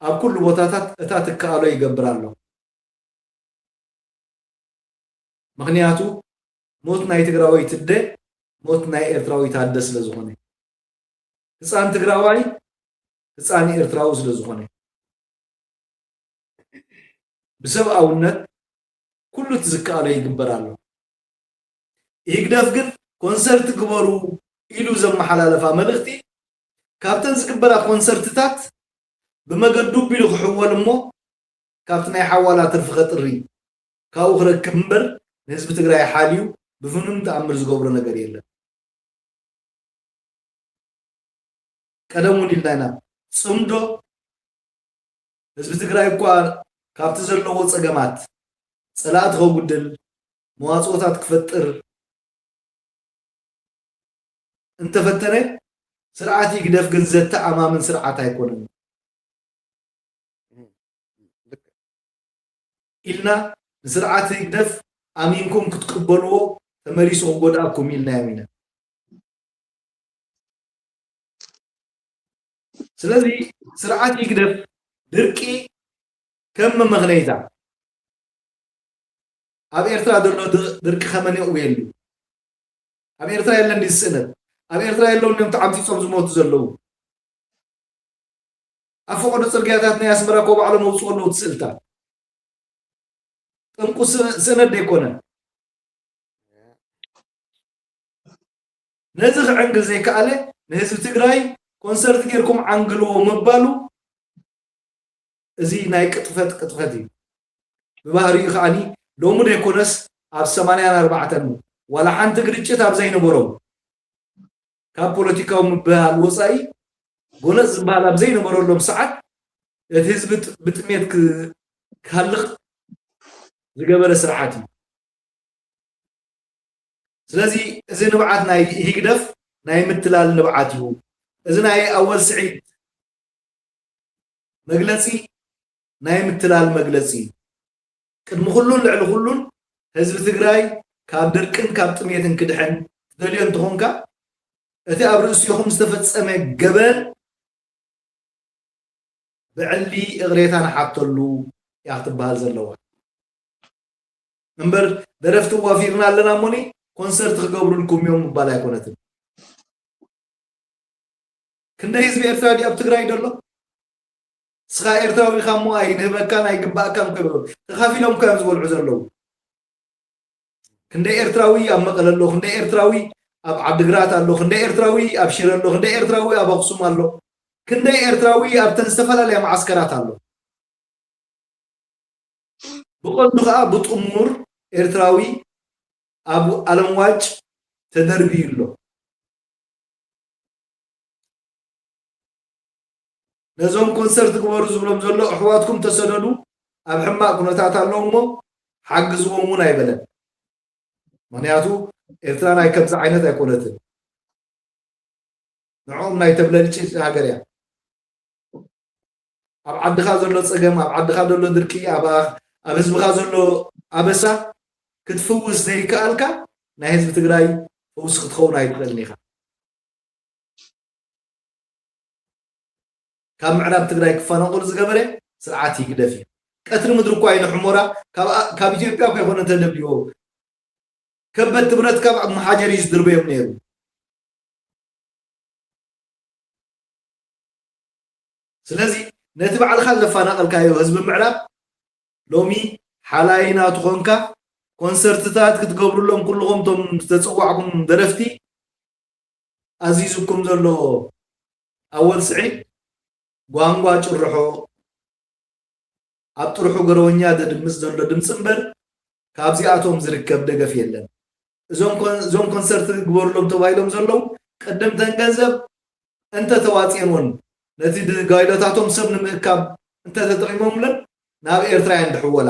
ኣብ ኩሉ ቦታታት እታ ትከኣሎ ይገብር ኣሎ። ምኽንያቱ ሞት ናይ ትግራወይቲ ኣደ ሞት ናይ ኤርትራዊት ኣደ ስለ ዝኾነ፣ ህፃን ትግራዋይ ህፃን ኤርትራዊ ስለ ዝኾነ ብሰብኣውነት ኩሉ እቲ ዝከኣሎ ይግበር ኣሎ። ኢህግደፍ ግን ኮንሰርት ግበሩ ኢሉ ዘመሓላለፋ መልእኽቲ ካብተን ዝግበራ ኮንሰርትታት ብመገዱ ቢሉ ክሕወል እሞ ካብቲ ናይ ሓዋላ ትርፊ ከጥሪ ካብኡ ክረክብ እምበር ንህዝቢ ትግራይ ሓልዩ ብፍኑን ተኣምር ዝገብሮ ነገር የለን። ቀደም እውን ኢልና ኢና ፅምዶ ህዝቢ ትግራይ እኳ ካብቲ ዘለዎ ፀገማት ፀላእቲ ከጉድል መዋፅኦታት ክፈጥር እንተፈተነ ስርዓት ህግደፍ ግን ዘተኣማምን ስርዓት ኣይኮነን። ኢልና ንስርዓት ህግደፍ ኣሚንኩም ክትቅበልዎ ተመሊሱ ክጎድኣኩም ኢልና እዮም ኢና። ስለዚ ስርዓት ህግደፍ ድርቂ ከም መመኽነይታ ኣብ ኤርትራ ዘሎ ድርቂ ከመን የእውየሉ? ኣብ ኤርትራ የለን ድዩ ስእነት? ኣብ ኤርትራ የለውን እዮም ተዓምፂፆም ዝሞቱ ዘለዉ? ኣብ ፈቐዶ ፅርግያታት ናይ ኣስመራ እኮ ባዕሎም ኣውፅኡ ኣለዉ እቲ ስእልታት። ጠንቁ ስእነት ዘይኮነ ነዚ ክዕንግል ዘይከኣለ ንህዝቢ ትግራይ ኮንሰርት ጌርኩም ዓንግልዎ ምባሉ እዚ ናይ ቅጥፈት ቅጥፈት እዩ። ብባህሪኡ ከዓኒ ሎሚ ዘይኮነስ ኣብ ሰማንያን ኣርባዕተን ዋላ ሓንቲ ግርጭት ኣብ ዘይነበሮም ካብ ፖለቲካዊ ምብሃል ወፃኢ ጎነፅ ዝበሃል ኣብ ዘይነበረሎም ሰዓት እቲ ህዝቢ ብጥሜት ክሃልቕ ዝገበረ ስርዓት እዩ። ስለዚ እዚ ንብዓት ናይ ህግደፍ ናይ ምትላል ንብዓት እዩ። እዚ ናይ ኣወል ስዒድ መግለፂ ናይ ምትላል መግለፂ እዩ። ቅድሚ ኩሉን ልዕሊ ኩሉን ህዝቢ ትግራይ ካብ ድርቅን ካብ ጥሜትን ክድሕን ትደልዮ እንተኾንካ እቲ ኣብ ርእሲኹም ዝተፈፀመ ገበን ብዕሊ እቕሬታ ንሓተሉ እያ ክትበሃል ዘለዋ እምበር ደረፍቲ ዋፊርና ኣለና እሞኒ ኮንሰርት ክገብሩልኩም እዮም ምባል ኣይኮነትን። ክንደይ ህዝቢ ኤርትራ ድዩ ኣብ ትግራይ ደሎ? ንስኻ ኤርትራዊ ኢኻ እሞ ኣይንህበካን ኣይግባእካን እኮ ይብሉ። ተኻፊሎም እኮ እዮም ዝበልዑ ዘለዉ። ክንደይ ኤርትራዊ ኣብ መቐለ ኣሎ? ክንደይ ኤርትራዊ ኣብ ዓድግራት ኣሎ? ክንደይ ኤርትራዊ ኣብ ሽረ ኣሎ? ክንደይ ኤርትራዊ ኣብ ኣኽሱም ኣሎ? ክንደይ ኤርትራዊ ኣብተን ዝተፈላለያ መዓስከራት ኣሎ? ብቐንዱ ከዓ ብጥሙር ኤርትራዊ ኣብ ኣለምዋጭ ተደርብዩ ኣሎ። ነዞም ኮንሰርት ግበሩ ዝብሎም ዘሎ ኣሕዋትኩም ተሰደዱ፣ ኣብ ሕማቕ ኩነታት ኣለዉ እሞ ሓግዝዎም እውን ኣይበለን። ምኽንያቱ ኤርትራ ናይ ከምዚ ዓይነት ኣይኮነትን። ንዕኦም ናይ ተብለጭልጭ ሃገር እያ። ኣብ ዓድኻ ዘሎ ፀገም፣ ኣብ ዓድኻ ዘሎ ድርቂ፣ ኣብ ኣብ ህዝብኻ ዘሎ ኣበሳ ክትፍውስ ዘይከኣልካ ናይ ህዝቢ ትግራይ ፈውሲ ክትኸውን ኣይትኽእልን ኢኻ። ካብ ምዕራብ ትግራይ ክፈናቐሉ ዝገበረ ስርዓት ህግደፍ እዩ። ቀትሪ ምድሪ እኳ እዩ ንሕሞራ ካብ ኢትዮጵያ እኳ ይኮነ ተደብልዎ ከበድቲ ብረት ካብ መሓጀር እዩ ዝድርበዮም ነይሩ። ስለዚ ነቲ ባዕልካ ዘፈናቐልካዮ ህዝቢ ምዕራብ ሎሚ ሓላይ ናቱ ኮንካ ኮንሰርትታት ክትገብሩሎም ኩልኹም እቶም ዝተፀዋዕኩም ደረፍቲ ኣዚዙኩም ዘሎ ኣወል ስዒድ ጓንጓ ጭርሖ ኣብ ጥርሑ ገረወኛ ዘድምፅ ዘሎ ድምፂ እምበር ካብዚኣቶም ዝርከብ ደገፍ የለን። እዞም ኮንሰርት ግበሩሎም ተባሂሎም ዘለዉ ቅድምተን ገንዘብ እንተተዋፅኦን ነቲ ጋይዶታቶም ሰብ ንምእካብ እንተተጠቒሞምለን ናብ ኤርትራ እየን ዝሕወላ።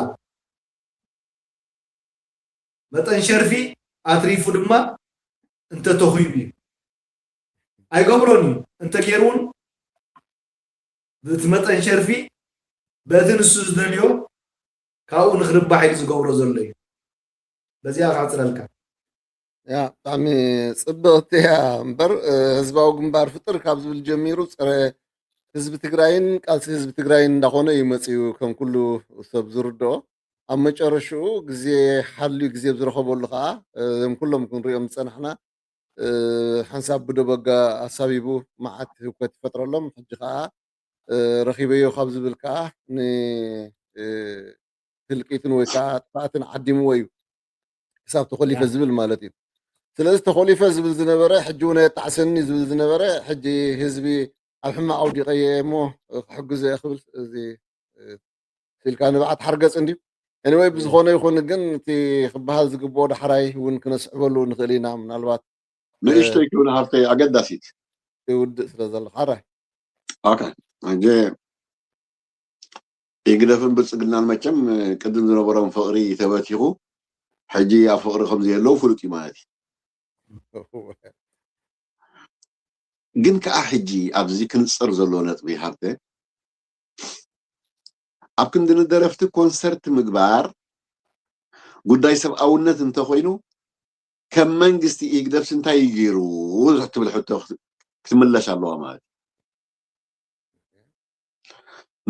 መጠን ሸርፊ ኣትሪፉ ድማ እንተተኺሉ እዩ። ኣይገብሮን እዩ። እንተገይሩ እውን እቲ መጠን ሸርፊ በቲ ንሱ ዝደልዮ ካብኡ ንክርባሕ ኢሉ ዝገብሮ ዘሎ እዩ። በዚኣ ክዓፅረልካ። ያ ብጣዕሚ ፅብቕቲ እያ እምበር ህዝባዊ ግንባር ፍጥር ካብ ዝብል ጀሚሩ ፀረ ህዝቢ ትግራይን ቃልሲ ህዝቢ ትግራይን እንዳኾነ እዩ መፂኡ ከም ኩሉ ሰብ ዝርድኦ። ኣብ መጨረሽኡ ግዜ ሓልዩ ግዜ ዝረኸበሉ ከዓ እዞም ኩሎም ክንሪኦም ዝፀናሕና ሓንሳብ ብደበጋ ኣሳቢቡ መዓት ህውከት ይፈጥረሎም። ሕጂ ከዓ ረኺበዮ ካብ ዝብል ከዓ ንህልቂትን ወይ ከዓ ጥፋእትን ዓዲምዎ እዩ ክሳብ ተኾሊፈ ዝብል ማለት እዩ። ስለዚ ተኾሊፈ ዝብል ዝነበረ ሕጂ እውን ኣየጣዕሰኒ ዝብል ዝነበረ ሕጂ ህዝቢ ኣብ ሕማቕ ኣውዲቐዮ እየ እሞ ክሕግዞ እየ ክብል እዚ ኢልካ ንብዓት ሓርገፅ እንድዩ። Anyway ብዝኾነ ይኹን ግን እቲ ክበሃል ዝግብኦ ዳሕራይ እውን ክነስዕበሉ ንኽእል ኢና ምናልባት ንእሽተይ ክብል ሃብተይ ኣገዳሲት ይውድእ ስለ ዘሎ ሓራይ ኦኬ ሕጂ ህግደፍን ብልፅግናን መቸም ቅድም ዝነበሮም ፍቕሪ ተበቲኹ ሕጂ ኣብ ፍቕሪ ከም ዘየለዉ ፍሉጥ እዩ ማለት እዩ። ግን ከዓ ሕጂ ኣብዚ ክንፅር ዘሎ ነጥቢ ሃብተ ኣብ ክንዲ ንደረፍቲ ኮንሰርት ምግባር ጉዳይ ሰብኣውነት እንተኾይኑ፣ ከም መንግስቲ ኢህግደፍስ እንታይ እዩ ገይሩ ትብል ሕቶ ክትምለስ ኣለዋ ማለት እዩ።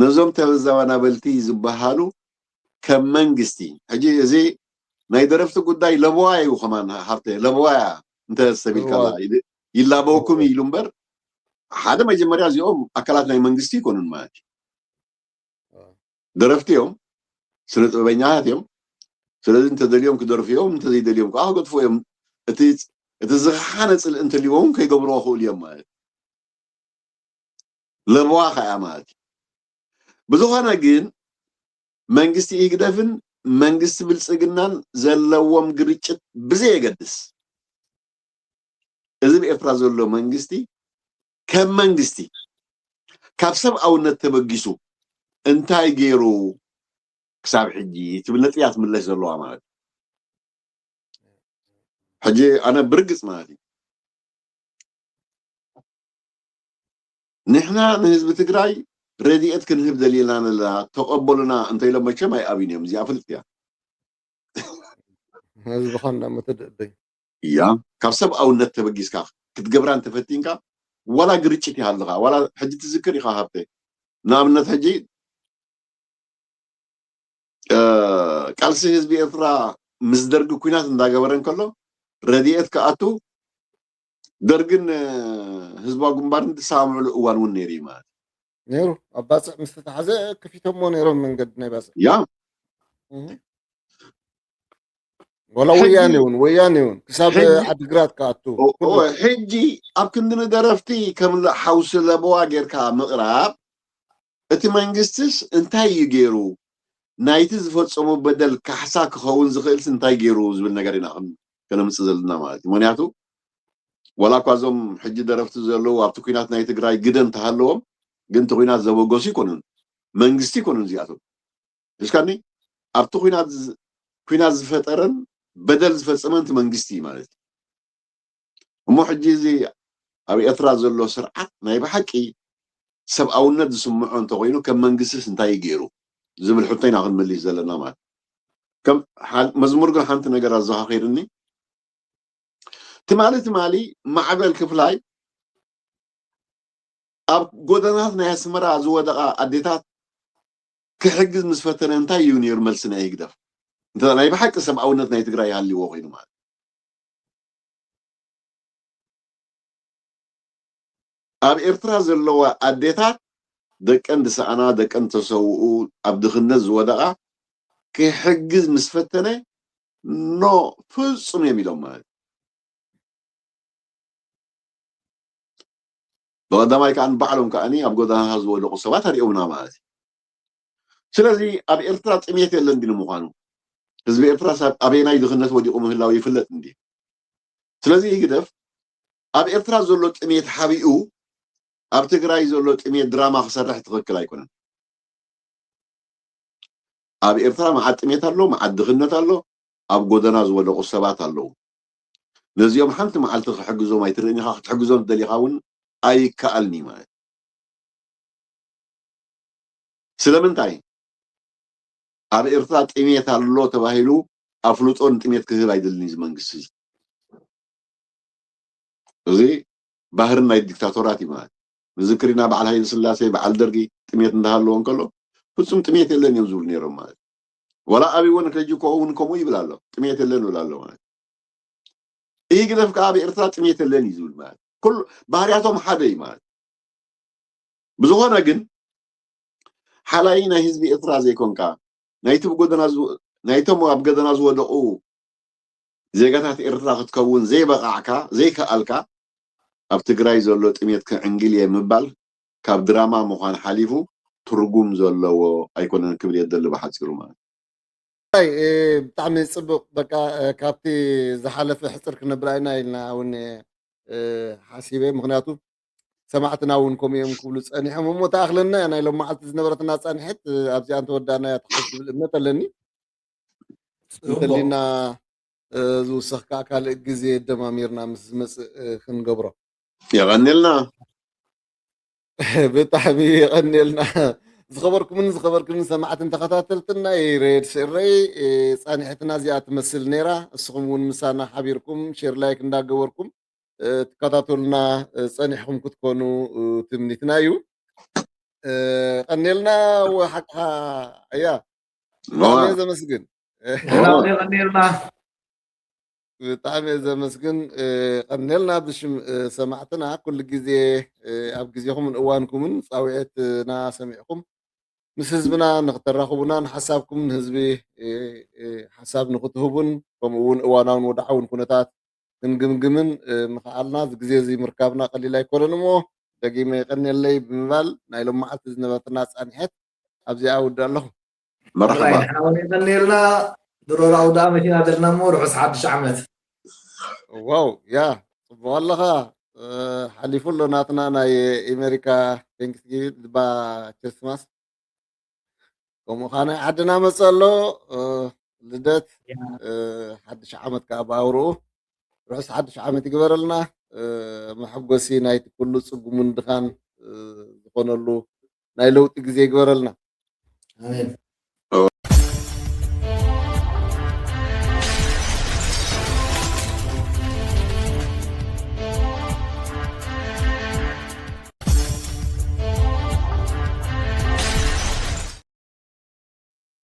ነዞም ተዛባናበልቲ ዝበሃሉ ከም መንግስቲ፣ ሕጂ እዚ ናይ ደረፍቲ ጉዳይ ለበዋ እዩ ከማን፣ ሃብተ፣ ለበዋ እያ። እንተ ሰብ ኢልካ ይላበወኩም እዩ ኢሉ እምበር፣ ሓደ መጀመርያ እዚኦም ኣካላት ናይ መንግስቲ ይኮኑን ማለት እዩ። ደረፍቲ እዮም፣ ስነ ጥበበኛታት እዮም። ስለዚ እንተደልዮም ክደርፉ እዮም፣ እንተዘይደልዮም ከዓ ክገድፉ እዮም። እቲ እቲ ዝኸሓነ ፅልኢ እንተልዎም ከይገብርዎ ክእሉ እዮም ማለት እዩ። ለበዋ ከኣ ማለት እዩ። ብዝኾነ ግን መንግስቲ ኢህግደፍን መንግስቲ ብልፅግናን ዘለዎም ግርጭት ብዘየገድስ፣ እዚ ብኤርትራ ዘሎ መንግስቲ ከም መንግስቲ ካብ ሰብኣውነት ተበጊሱ እንታይ ገይሩ ክሳብ ሕጂ ትብል ነጥቢ እያ ትምለስ ዘለዋ ማለት እዩ። ሕጂ ኣነ ብርግፅ ማለት እዩ ንሕና ንህዝቢ ትግራይ ረድኤት ክንህብ ደሊና ነላ ተቐበሉና እንተኢሎም መቸም ኣይኣብዩን እዮም። እዚኣ ፍልጥ እያ። ህዝቢ ኸንዳ መተደበይ እያ ካብ ሰብኣውነት ተበጊስካ ክትገብራ እንተፈቲንካ ዋላ ግርጭት ይሃልኻ ዋላ ሕጂ ትዝክር ኢኻ ሃብተ ንኣብነት ሕጂ ቃልሲ ህዝቢ ኤርትራ ምስ ደርጊ ኩናት እንዳገበረ እንከሎ ረድኤት ክኣቱ ደርግን ህዝባዊ ግንባርን ዝሰማምዕሉ እዋን እውን ነይሩ እዩ ማለት ነይሩ ኣብ ባፅዕ ምስ ተታሓዘ ከፊቶሞ ነይሮም መንገዲ ናይ ባፅዕ ያ ወላ ወያኔ እውን ወያኔ እውን ክሳብ ዓድግራት ክኣቱ ሕጂ ኣብ ክንዲ ንደረፍቲ ከም ሓውሲ ለበዋ ጌርካ ምቕራብ እቲ መንግስትስ እንታይ እዩ ገይሩ ናይቲ ዝፈፀሙ በደል ካሕሳ ክኸውን ዝኽእልስ እንታይ ገይሩ ዝብል ነገር ኢና ከነምፅእ ዘለና ማለት እዩ ምክንያቱ ዋላ እኳ እዞም ሕጂ ደረፍቲ ዘለዉ ኣብቲ ኩናት ናይ ትግራይ ግደ እንተሃለዎም ግን እቲ ኩናት ዘበገሱ ይኮኑን መንግስቲ ይኮኑን እዚኣቶም እስካኒ ኣብቲ ኩናት ዝፈጠረን በደል ዝፈፀመን እቲ መንግስቲ እዩ ማለት እዩ እሞ ሕጂ እዚ ኣብ ኤርትራ ዘሎ ስርዓት ናይ ብሓቂ ሰብኣውነት ዝስምዖ እንተኮይኑ ከም መንግስትስ እንታይ እዩ ገይሩ ዝብል ሕቶ ኢና ክንምልስ ዘለና ማለት ከም መዝሙር ግን ሓንቲ ነገር ኣዘኻኺርኒ ትማሊ ትማሊ ማዕበል ክፍላይ ኣብ ጎደናት ናይ ኣስመራ ዝወደቓ ኣዴታት ክሕግዝ ምስ ፈተነ እንታይ እዩ ነይሩ መልሲ ናይ ህግደፍ እንተ ናይ ብሓቂ ሰብኣውነት ናይ ትግራይ ይሃልዎ ኮይኑ ማለት ኣብ ኤርትራ ዘለዋ ኣዴታት ደቀን ዝሰኣና ደቀን ተሰውኡ ኣብ ድኽነት ዝወደቓ ክሕግዝ ምስ ፈተነ ኖ ፍጹም እዮም ኢሎም ማለት ብቐዳማይ ከዓ ንባዕሎም ከዓ ኣብ ጎደናታት ዝወደቑ ሰባት ኣሪኦምና ማለት እዩ ስለዚ ኣብ ኤርትራ ጥሜት የለን ድዩ ንምዃኑ ህዝቢ ኤርትራ ኣበየናይ ድኽነት ወዲቑ ምህላው ይፍለጥ እንዲ ስለዚ ህግደፍ ኣብ ኤርትራ ዘሎ ጥሜት ሓቢኡ ኣብ ትግራይ ዘሎ ጥሜት ድራማ ክሰርሕ ትኽክል ኣይኮነን ኣብ ኤርትራ መዓት ጥሜት ኣሎ መዓት ድኽነት ኣሎ ኣብ ጎደና ዝወደቑ ሰባት ኣለዉ ነዚኦም ሓንቲ መዓልቲ ክሕግዞም ኣይትርእን ኢኻ ክትሕግዞም ትደሊኻ እውን ኣይከኣልን እዩ ማለት ስለምንታይ ኣብ ኤርትራ ጥሜት ኣሎ ተባሂሉ ኣፍልጦ ንጥሜት ክህብ ኣይደልን እዚ መንግስቲ እዚ እዚ ባህሪ ናይ ዲክታቶራት እዩ ማለት ምዝክሪና በዓል ሃይለ ስላሴ በዓል ደርጊ ጥሜት እንዳሃለዎ እንከሎ ፍጹም ጥሜት የለን እዮም ዝብሉ ነይሮም ማለት ዋላ ኣብይ ወን ከጂ ከውን ከምኡ ይብል ኣሎ ጥሜት የለን ይብል ኣሎ ማለት ይህ ግደፍ ከዓ ኣብ ኤርትራ ጥሜት የለን እዩ ዝብል ማለት ኩሉ ባህርያቶም ሓደ እዩ ማለት ብዝኾነ ግን ሓላይ ናይ ህዝቢ ኤርትራ ዘይኮንካ ናይቲ ብጎደና ናይቶም ኣብ ገደና ዝወደቑ ዜጋታት ኤርትራ ክትከውን ዘይበቓዕካ ዘይከኣልካ ኣብ ትግራይ ዘሎ ጥሜት ክዕንግል እየ ምባል ካብ ድራማ ምዃን ሓሊፉ ትርጉም ዘለዎ ኣይኮነን ክብል እየ ደሊ ብሓፂሩ ማለት ብጣዕሚ ፅቡቅ በቃ ካብቲ ዝሓለፈ ሕፅር ክነብላ ኢና ኢልና እውን ሓሲበ ምክንያቱ ሰማዕትና እውን ከምኡ እዮም ክብሉ ፀኒሖም እሞ ተኣክለና ናይ ሎም መዓልቲ ዝነበረትና ፃንሕት ኣብዚኣ እንተወዳእናያ ትሓስ ዝብል እምነት ኣለኒ እንተሊና ዝውሰኽ ከዓ ካልእ ግዜ ደማሚርና ምስ ዝመፅእ ክንገብሮ የቐንልና ብጣዕሚ የቐንልና ዝኸበርኩምን ዝኸበርክንን ሰማዕትን ተኸታተልትን ናይ ሬድ ሸረይ ጻኒሕትና እዚኣ ትመስል ነይራ። እስኹም እውን ምሳና ሓቢርኩም ሼር ላይክ እንዳገበርኩም ትከታተሉና ጸኒሕኩም ክትኮኑ ትምኒትና እዩ። ቀኔልና። ሓቅኻ እያ። ብጣዕሚ እየ ዘመስግን። ቀኔልና። ብጣዕሚ እየ ዘመስግን። ቀኔልና ብሽም ሰማዕትና ኩሉ ግዜ ኣብ ግዜኹምን እዋንኩምን ፃውዒትና ሰሚዕኩም ምስ ህዝብና ንክተራኽቡና ንሓሳብኩም ንህዝቢ ሓሳብ ንክትህቡን ከምኡ እውን እዋናውን ወድዓውን ኩነታት ክንግምግምን ምኽኣልና እዚ ግዜ እዚ ምርካብና ቀሊል ኣይኮነን እሞ ደጊመ የቀንየለይ ብምባል ናይ ሎም መዓልቲ ዝነበርትና ፃንሐት ኣብዚኣ ውድ ኣለኹ። መርሓባ። ንሓውን የቀንየልና። ድሮ ራውዳ መኪና ደልና እሞ ርሑስ ሓድሽ ዓመት። ዋው ያ ጽቡቅ ኣለኻ። ሓሊፉ ኣሎ ናትና ናይ ኤሜሪካ ቴንክስጊቪንግ ባ ክርስማስ ከምኡ ከዓ ናይ ዓድና መፅ ኣሎ። ልደት ሓድሽ ዓመት ከዓ ብኣውርኡ ርሑስ ሓድሽ ዓመት ይግበረልና። መሐጎሲ ናይቲ ኩሉ ፅጉሙን ድኻን ዝኾነሉ ናይ ለውጢ ግዜ ይግበረልና። ኣሜን።